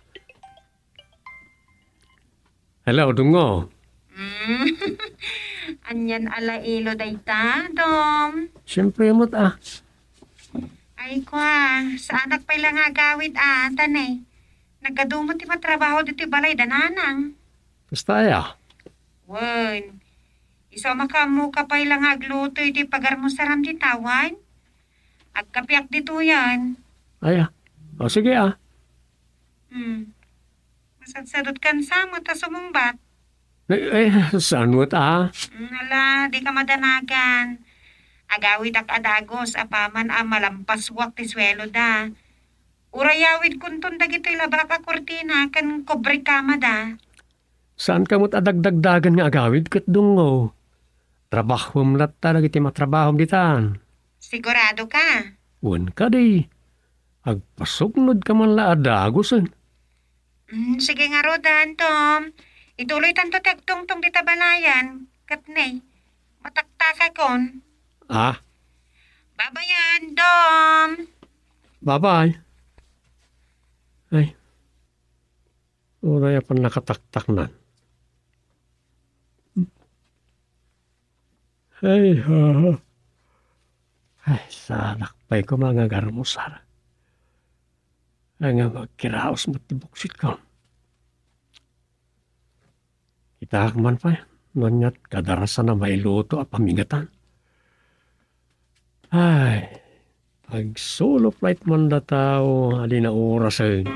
Hello, Dungo. Mm. Anian a lailo dayta, Dom? Siempre met, ah. Ay, kua, saanak pay la nga agawid, ah, ta ne. Nagadu met ti matrabaho ditoy balay da nanang. Kasta aya? Wen, isu a makaammoka pay la nga agluto iti pagarmusaram dita wen? Agkapiak ditoyen. Aya. O, sige, ah. Hmm. Masadsadot kan sa met a sumungbat. Eh, eh, saan met, ah? Hmm, ala, di ka madanagan. Agawidak a dagus apaman a malampasuak ti suelo da. Uray awid kunton dagitoy labak a kurtina ken kobrekama da. Saanka met a dagdagdagen nga agawid ket dungngo. Trabahom latta dagiti matrabahom ditan. Sigurado ka? Wen kadi. Agpasugnodka man la a dagusen. Mm, sige ngaruden, Dom. Ituloytanto ti agtungtong dita balayan. Ket ne, mataktakakon. Ah? Babayan, Dom. Babay. Ay. Uray a pannakataktaknan. Ay, ha. Ay, saanak pay koma nga agarmusar. Ay, nga agkiraos met ti buksitko. Kitaak man pay, no aniat kadarasan a mailuto a pamingatan. Ay, agsolo flight man dataw a di naurasen.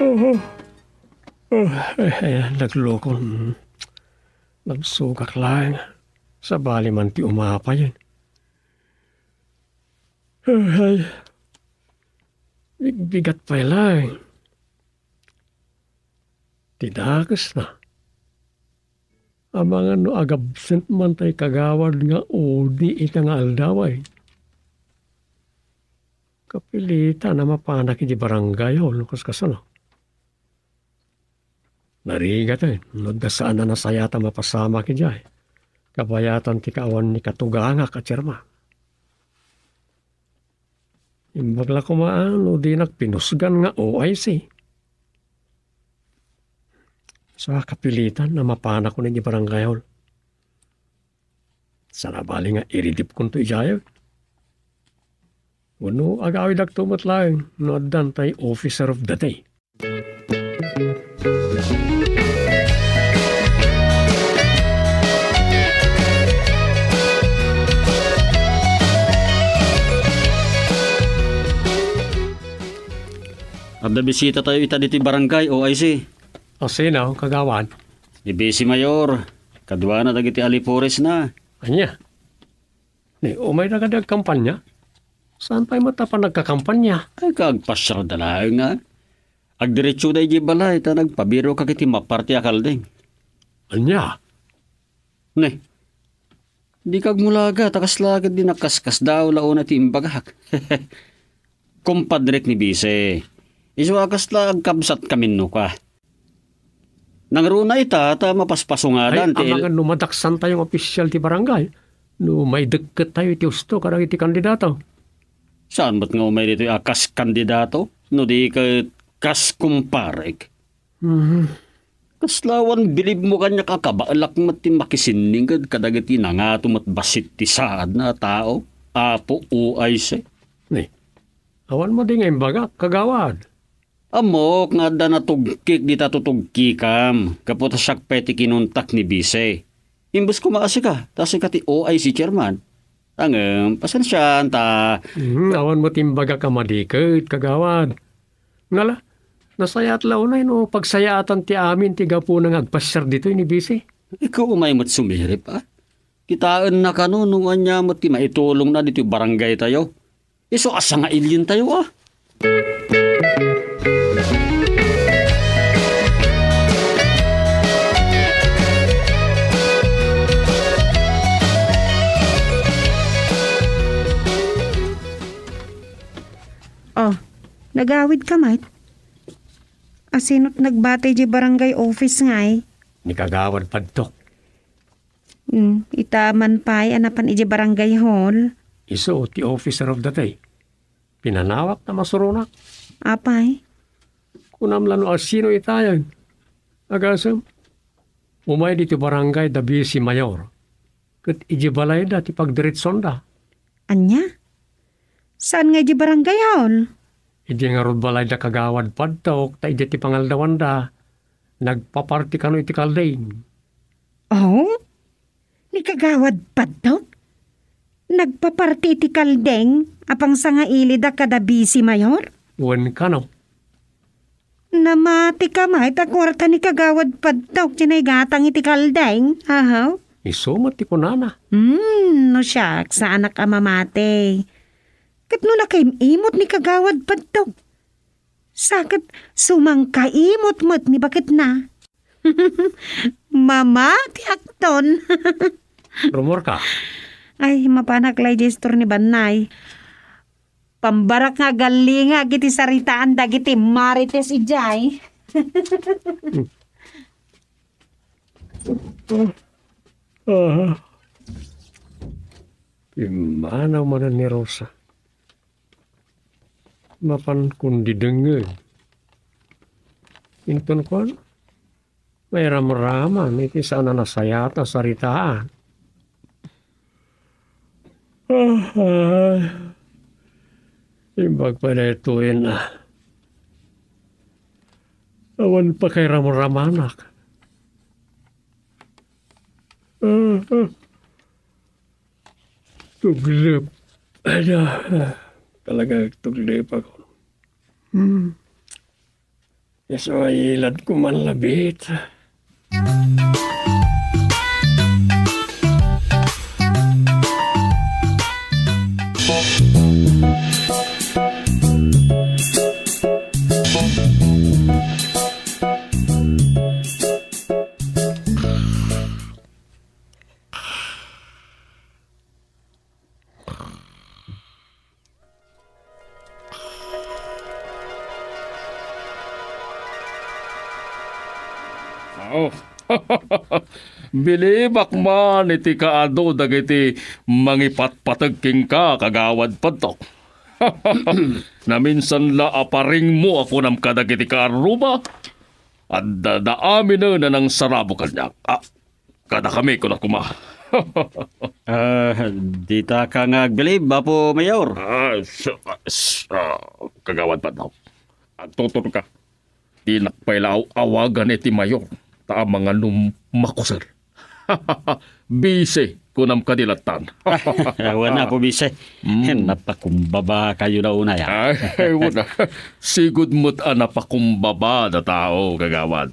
Oh, oh, ay, ay, nagloko. Nagsugak laeng. Sabali man ti umapay. Ay, bigbigat pay laeng. Ti dakesna, amangan no agabsent man tay kagawad nga udi ita nga aldaw ay. Kapilitan a mapanak iti barangay hall no kaskasano. Narigat, eh, no adda saan a nasayaat a mapasamak idiay kabayatan ti kaawan ni katugangak a chairman. Imbag la koma no dinak pinusgan nga O I C. Sa kapilitan a mapanakon iti barangay hall. Sana bali nga iridipkonto idiay. Wenno agawidakto met laeng no addan tay officer of the day. Adda bisitatayo ita ditoy barangay, O I C. O sino, kagawad? Ni Vice Mayor. Kaduana dagiti alipurisna. Ania? Ni, umayda kadi agkampanya? Saan pay met a panagkakampanya? Ay, kaagpasiarda laeng, a. Agdiretsoda idiay balay ta nagpabiroka iti maparti a kaldeng. Ania? Ne, dika agmulaga ta kasla ket di nakaskasdaaw la unay ti imbagak. Kumpadrek ni Vice, isu a kasla agkabsat kami no ka. Nangruna ita ta mapaspasungadan ti il- amangan no madaksantayo nga opisyal ti barangay, no maidekkettayo iti husto kadagiti kandidato. Saan met nga umay ditoy a kas kandidato, no di ket kas kumparek? Mhm. Kasla awan bilibmo kaniak a kabaelak met ti makisinninged kadagiti nangato met bassit ti saadna a tao, Apo O I C? Ni, awan met di nga imbagak, kagawad. Ammok nga adda natugkik dita tutugkikam, gapu ta siak pay ti kinuntak ni Vice. Imbes koma a sika, ta sika ti O I C chairman. Ngem, pasensiaan ta. Mhm, awan met imbagak a madi ket, kagawad. Ngala, nasayaat la unay no pagsayaatan ti amin ti gapuna nga agpasiar ditoy ni Vice. Ikaw umay met sumirib, a? Kitaenna kano no ania met ti maitulongna ditoy barangaytayo. Isu a sangailientayo, a. Oh, nagawidka met? Asino't nagbati idiay barangay office ngay? Ni Kagawad Padtok. Hmm, ita man pay a napan idiay barangay hall. Isu ti officer of the day. Pinanawak ta masuronak. Apay? Kunam la no asino itayen. Agasem, umay ditoy barangay da Vice Mayor. Ket idiay balayda ti pagdiretsonda. Ania? Saan nga idiay barangay hall? Idiay ngarud balayda Kagawad Padtok ta idiay ti pangaldawanda. Nagpaparti kano iti kaldeng. Oh? Ni Kagawad Padtok? Nagpaparti iti kaldeng a pangsangailida kada Vice Mayor? Wen kano. Namati ka met a kuarta ni Kagawad Padtok ti naigatang iti kaldeng, ahaw? Isu met ti kunana. Hmm, no siak, saanak a mamati. Tapno nakaim-imot ni Kagawad Padtok. Sa ket sumangkaimot met ni baketna. Mamatiakton. Rumor ka? Ay, mapanak lay di istor ni Bannay. Pambarak nga agallingak iti saritaan dagiti marites idiay. Ah, pimmanaw manen ni Rosa. Mapan kundi dengngeg. Inton kuan, mairamraman iti saan a nasayaat a saritaan. Ah, ah. Imbag pay daytoyen, ah. Awan pakairamramanak. Ah, ah. Tuglep. Ada, ah, talaga tuglep ako. Hmm. Isu a ilad ko man labit. Oh. Bilibak man iti kaadu dagiti mangipatpateg kenka, Kagawad Padtok. Naminsan la a paringmo a kunam kadagiti kaarruma, adda da aminen a nangsarabo kaniak. Ah, kadakami, kunak koma. Ah, ditaka nga agbilib, Apo Mayor. Ah, s-, s-, ah, Kagawad Padtok. Agtuturka. Dinak pay la aw-awagan iti mayor, ta amangan no makusel. Bise, kunam kadi lattan. Awan, Apo Bise. Mm. Napakumbaba kayo na unay, ah. Ay, wala. Sigud met a napakumbaba da tao, Kagawad.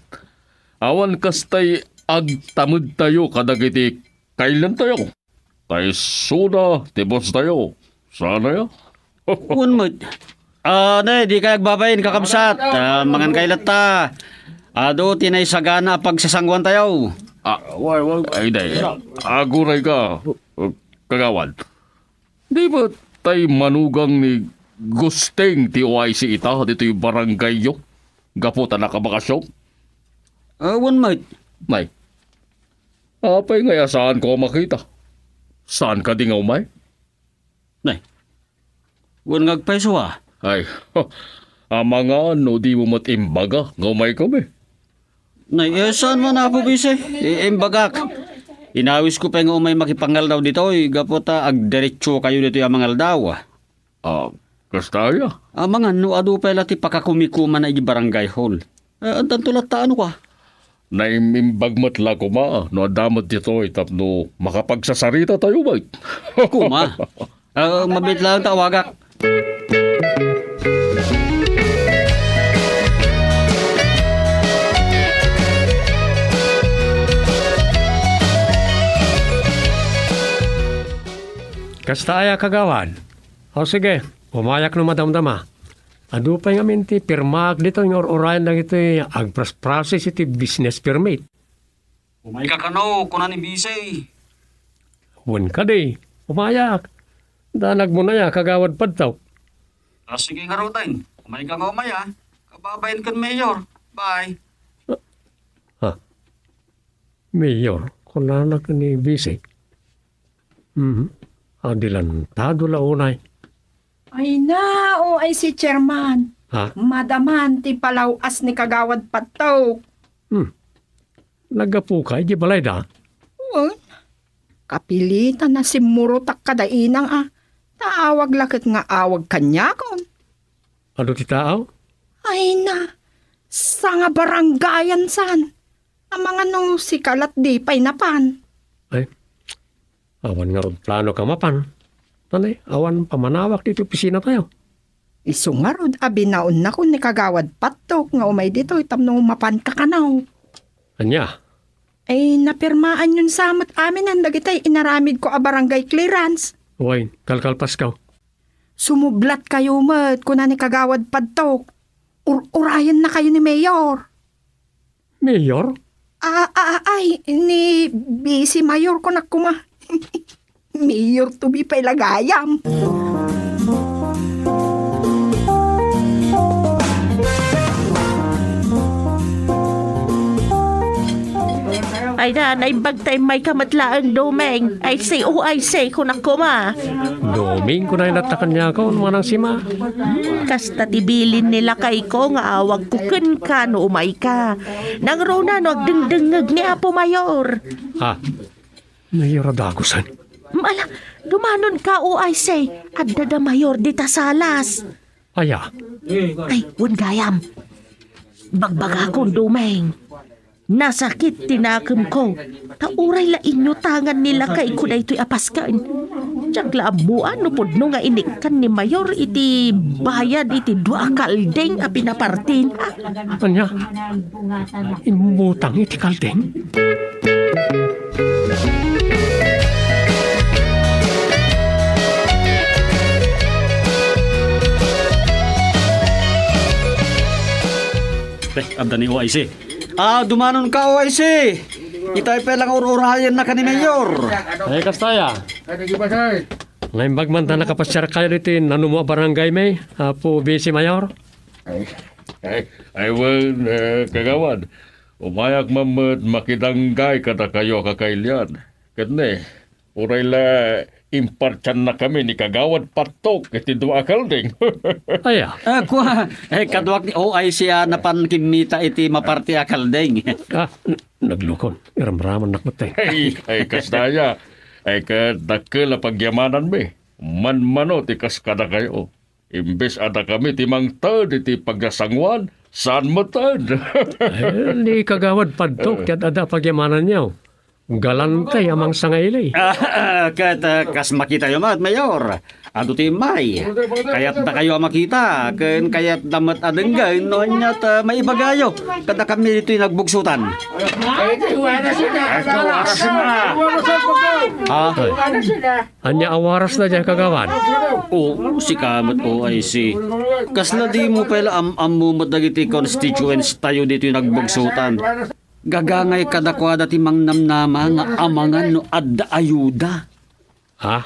Awan kastay agtamedtayo kadagiti kailantayo. Ta isuna ti boss tayo. Sana ya? Wen met. Ah, ne, di kay agbabain, kakabsat. Ah, mangan kay latta. Adu ti naisagana a pagsasanguan tayo. Ah, way, way. Ay, day. Aguray ka, Kagawad. Di ba tay manugang ni Gusting ti O I C ita ditoy barangayyo? Gapu ta nakabakasyon? Ah, wen met. Nay, apay ngay a saan ko a makita? Saan kadi nga umay? Nay, wen nga agpayso a. Ay, amangan no di mo met imbaga nga umay kami. Nay, eh, saan man, Apo Bise? I-, imbagak. Inawis ko pay nga umay makipangaldaw ditoy, gapu ta agdiretso kayo ditoy a mangaldaw. Ah, kasta aya? Amangan no adu pay la ti pakakumikuma na iti barangay hall. Eh, addanto latta, ano ka? Naimimbag met la koma no adda met ditoy tapno makapagsasarita tayo, bay. Kuma. Ah, mabit lang ta awagak. Kasta aya, Kagawad? O sige, umayak no madamdama. Adu pay ngamin ti pirmaak ditoy nga ur-urayan dagitoy agpras-process iti business permit. Umay ka kano, kuna ni Bisay. Wen kadi, umayak. Danagmo na ya, Kagawad Padtaw. Ah, sige ngaruden. Umay ka nga umay, ah. Kababain ken Mayor. Bye. Ha? Mayor, kunana ken ni Bisay. Mhm. Adilantado la unay. Ay na, o ay si Chairman. Ha? Madaman ti palaw-as ni Kagawad Padtaw. Hmm. Naggapu ka iti balayda? Wen. Kapilitan a simmurotak kada inang a. Ta awag la ket nga awag kaniakon. Adu ti taaw? Ay na, sanga barangayan san. Amangan no sika lat di pay napan. Ay, awan ngarud plano ka mapan. Nanay, awan pamanawak ditoy opisina tayo. Isu ngarud a binaonnakon ni Kagawad Pattok nga umay ditoy tapno mapan ka kano. Ania? Ay, napirmaan yon sa met aminen dagitay inaramid ko a barangay clearance. Way, kalkalpas ka. Sumublatkayo met, kuna ni Kagawad Padtok. Ur-urayennakayo ni Mayor. Mayor? Ah, ah, ay, ni Vice Mayor kunak koma. Mayor to be pay la gayam. Ay da, naimbag ta immayka met laeng, Doming. Ay, si, oh, ay, si, kunak koma. Doming, kunay latta kaniak, no manang sima. Kasta ti bilin ni lakayko nga awagko kenka no umayka. Nangruna no agdengdengngeg ni Apo Mayor. Ha? Mayor a dagusen. Ala, dumanonka, O I C. Adda da Mayor dita salas. Aya? Ay, wen gayam. Bagbagakon, Doming. Nasakit ti nakemko. Ta uray la inyutangan ni lakayko daytoy a pasken. Diak la ammoan no pudno nga inikkan ni Mayor iti bayad iti dua a kalding a pinapartina. Ania? Imbutang iti kalding? Eh, adda ni O I C. Ah, dumanonka, O I C. Itay pay lang ur-urayennaka ni Mayor. Ay, kasta aya. Naimbag man ta nakapasiarkayo ditoy nanumo a barangay, may, Apo Vice Mayor? Ay, ay, ay, wen, eh, kagawad. Umayak man met makidanggay kadakayo a kakailian. Ket ne, uray la impartiannakami ni Kagawad Pattok iti dua a kalding. Aya? Ah, kua, eh, kaduak ni O I C a napan kimmita iti maparti a kalding. Ah, n-, naglukon. Iramramannak met, eh. Ay, ay, kasta aya. Ay, ket dakkel a pagyamananmi. Manmano ti kas kadakayo. Imbes a dakami ti mangted iti pagnasanguan, saan metten. Eh, ni Kagawad Padtok, ti ad-adda a pagyamananyo. Galante a mangsangaili. Ah, ah, ket, ah, kas makitayo met, Mayor. Adu ti immay. Kayatdakayo a makita, ken kayatda met a denggen no aniat, ah, maibagayo kadakami ditoy nagbugsotan. Ay, kawaras na. Ha? Ania a warasna diay, Kagawad? O, sika met, O I C. Kasla dimo pay la am-ammo met dagiti constituents tayo ditoy nagbugsotan. Gagangay kadakuada ti mangnamnama nga amangan no adda ayuda. Ha?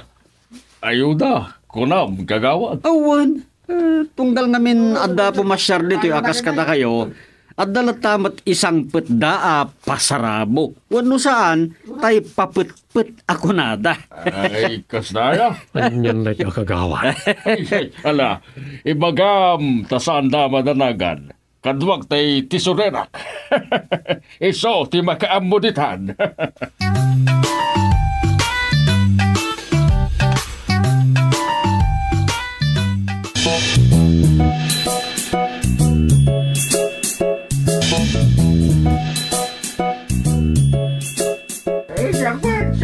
Ayuda? Kunam, Kagawad? Awan. Eh, tunggal ngamin adda pumasiar ditoy a kas kadakayo, adda latta met isangpetda a pasarabo. Wenno saan, tay papetpet a kunada. Ay, kasdaya. Anian daytoy a kagawad? Ay, ala, ibagam, ta saanda madanagan. Kaduak tay tesorerak. Isu ti makaammo ditan.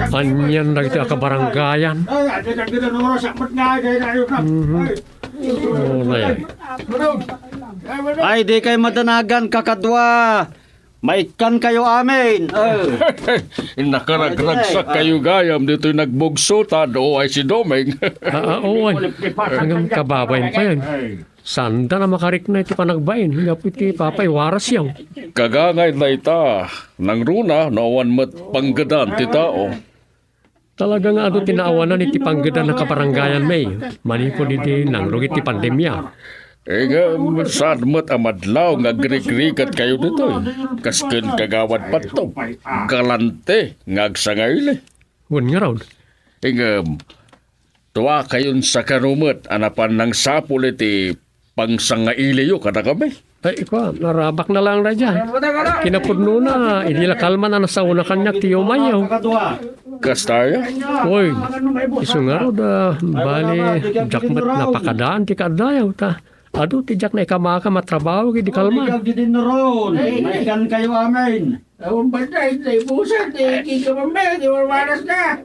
Anian dagiti a kabarangayan? Mhm. Unay. Ay, dikay madanagan, kakadua. Maikkankayo amin. Eh. Nakaragragsakkayo gayam ditoy nagbugsotan, o ay si Doming. Ah, ah, oo, ay. Ngem kababain pay. Saanda a makarikna iti panagbain, gapu iti papay warasyo. Kagangay dayta, nangruna no awan met panggedan ti tao. Talaga nga adu ti naawanan iti panggedan a kabarangayan, May, manipud iti nangrugit ti pandemia. Ngem saan met a madlaw nga agrigrigatkayo ditoy, kas ken Kagawad Pattok, galante nga agsangaili. Wen ngarud. Ngem, tuakayon sakano met a napan nangsapul iti pangsangailiyo kadakami? Ay, ikua, narabak na lang daydiay. Kinapudnona, idi la kalman a nasaona kaniak ti yumayyo. Kasta aya? Oy, isu ngarud, ah, bali, diak met napakadaan ti kaaddayo, ta adu ti diak naikamaka a trabaho idi kalman. Ikaw, Gidin Ron, maikan kayo amin. Awan banda, iti ibusan, ti kikabambe, ti warwaras na.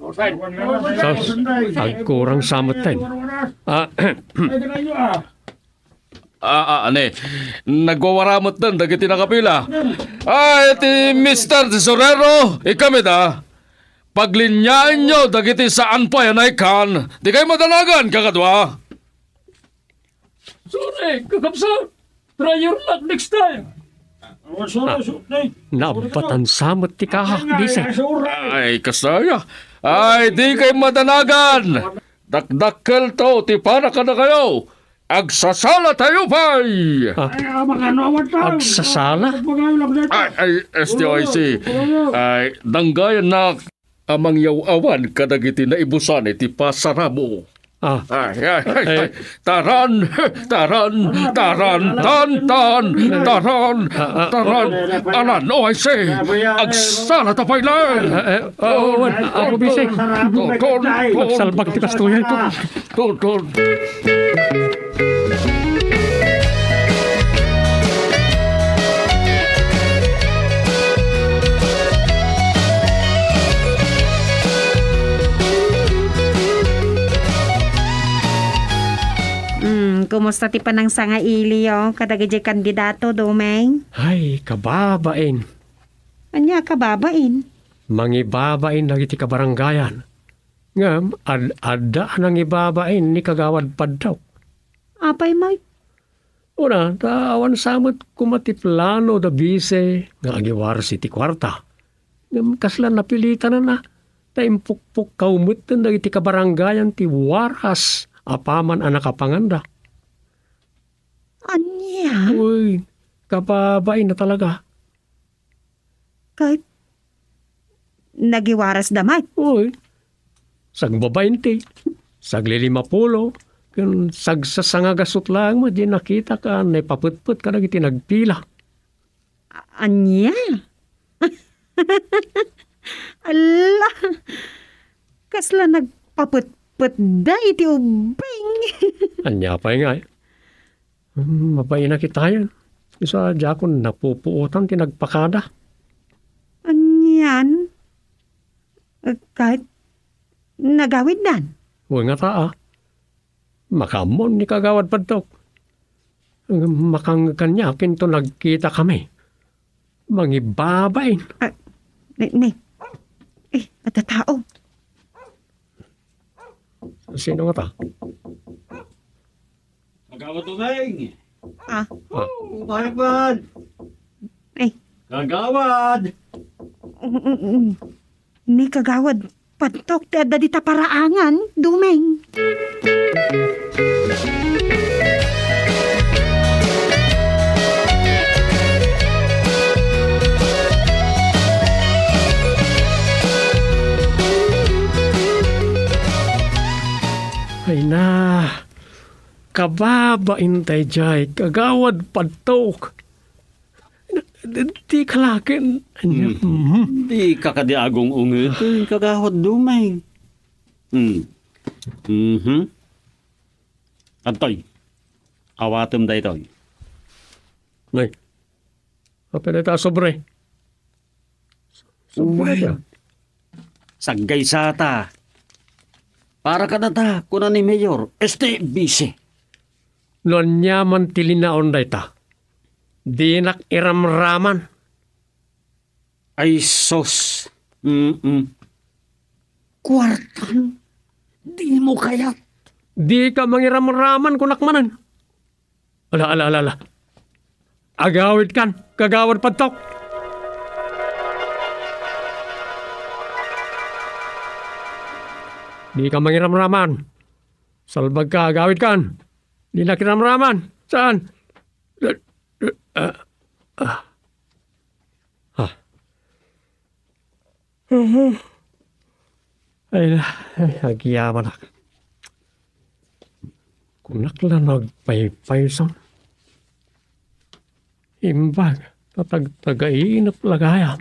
Sus, agkurang sa met ten. Ah, Ay, di kayo, ah. Ah, ah, ane, nagwawara metten dagiti nakapila. Ay, ti Mister Tesorero, ikami da. Paglinyaenyo dagiti saan pay a naikan. Dikay madanagan, kakadua. Tore, kakabsat! Try your luck next time! Ah, naabatan sa met ti kahak, Bise. Ay, kasaya. Ay, di kay madanagan. Dakdakkel to ti para kadakayo. Agsasala tayo pay. Ah, agsasala? Ay, ay, S T O I C. Ay, danggayannak a mangyaw-awan kadagiti naibusan iti pasaramo. Ah. Ay, ay, ay, Eh. ay. Taran, taran, taran, tan, tan, taran, Ah, ah. taran. Alan, O I C. Agsala ta pay laeng. Eh, eh, oh, oh, ako busy. Ton, ton, ton. Magsalbag ti kastoyan ko. Ton, ton. Mm, kumusta ti panangsangailiyo kadagiti kandidato, Dumeng? Ay, kababain. Ania kababain? Mangibabain dagiti kabarangayan. Ngem ad-, adda a nangibabain ni Kagawad Padtok. Apay met? Una, ta awan sa met koma ti plano da Bise nga agiwaras iti kuarta. Ngem kasla napilitanna, ta impukpukkaw metten dagiti kabarangayan ti waras apaman a nakapanganda. Ania? Uy, kababain na talaga. Ket nagiwarasda met? Uy, sagbabainte, saglilimapulo, ken sagsasangagasut laeng met diay nakitak a naipapetpet kadagiti nagpila. A-, ania? Ala, kasla nagpapetpetda iti ubbing. Ania pay ngay? Hmm, mabainak itayen. Isu a diakon napupuotan ti nagpakada. Anian? Ket nagawiddan? Wen ngata a. Makaammo ni Kagawad Padtok. Makangngeg kaniak inton nagkitakami. Mangibabain. Ah, ne, ne. Eh, adda tao. Sino ngata? Kagawad Dumeng! Ah. Ah. Kagawad! Eh. Kagawad! Mm, mm, mm. Ni Kagawad Padtok ti adda dita paraangan, Dumeng. Ay na, kababain daydiay, Kagawad Padtok. Di ka laken. Hmm. Mhm. Di ka kadi agung-ungeten, Kagawad Dumeng. Hmm. Mhm. Adtoy. Awatem daytoy. Nay. Apay dayta a sobre? Sobre. Uy. Saggaysata. Para kadata, kuna ni Mayor, este bisi. No aniaman ti linaon dayta, dinak iramraman. Ay sus. Mm-mm. Kuartan, dimo kayat. Dika mangiramraman, kunak manen. Ala, ala, ala, ala. Agawidkan, Kagawad Padtok. Dika mangiramraman. Salbagka, agawidkan. Dinak iramraman. Saan? Ah, ah. Ah. Mhm. Ay, ay, agyamanak. Kunak la no agpaypayson. Imbag, ta tagtagainep la gayam.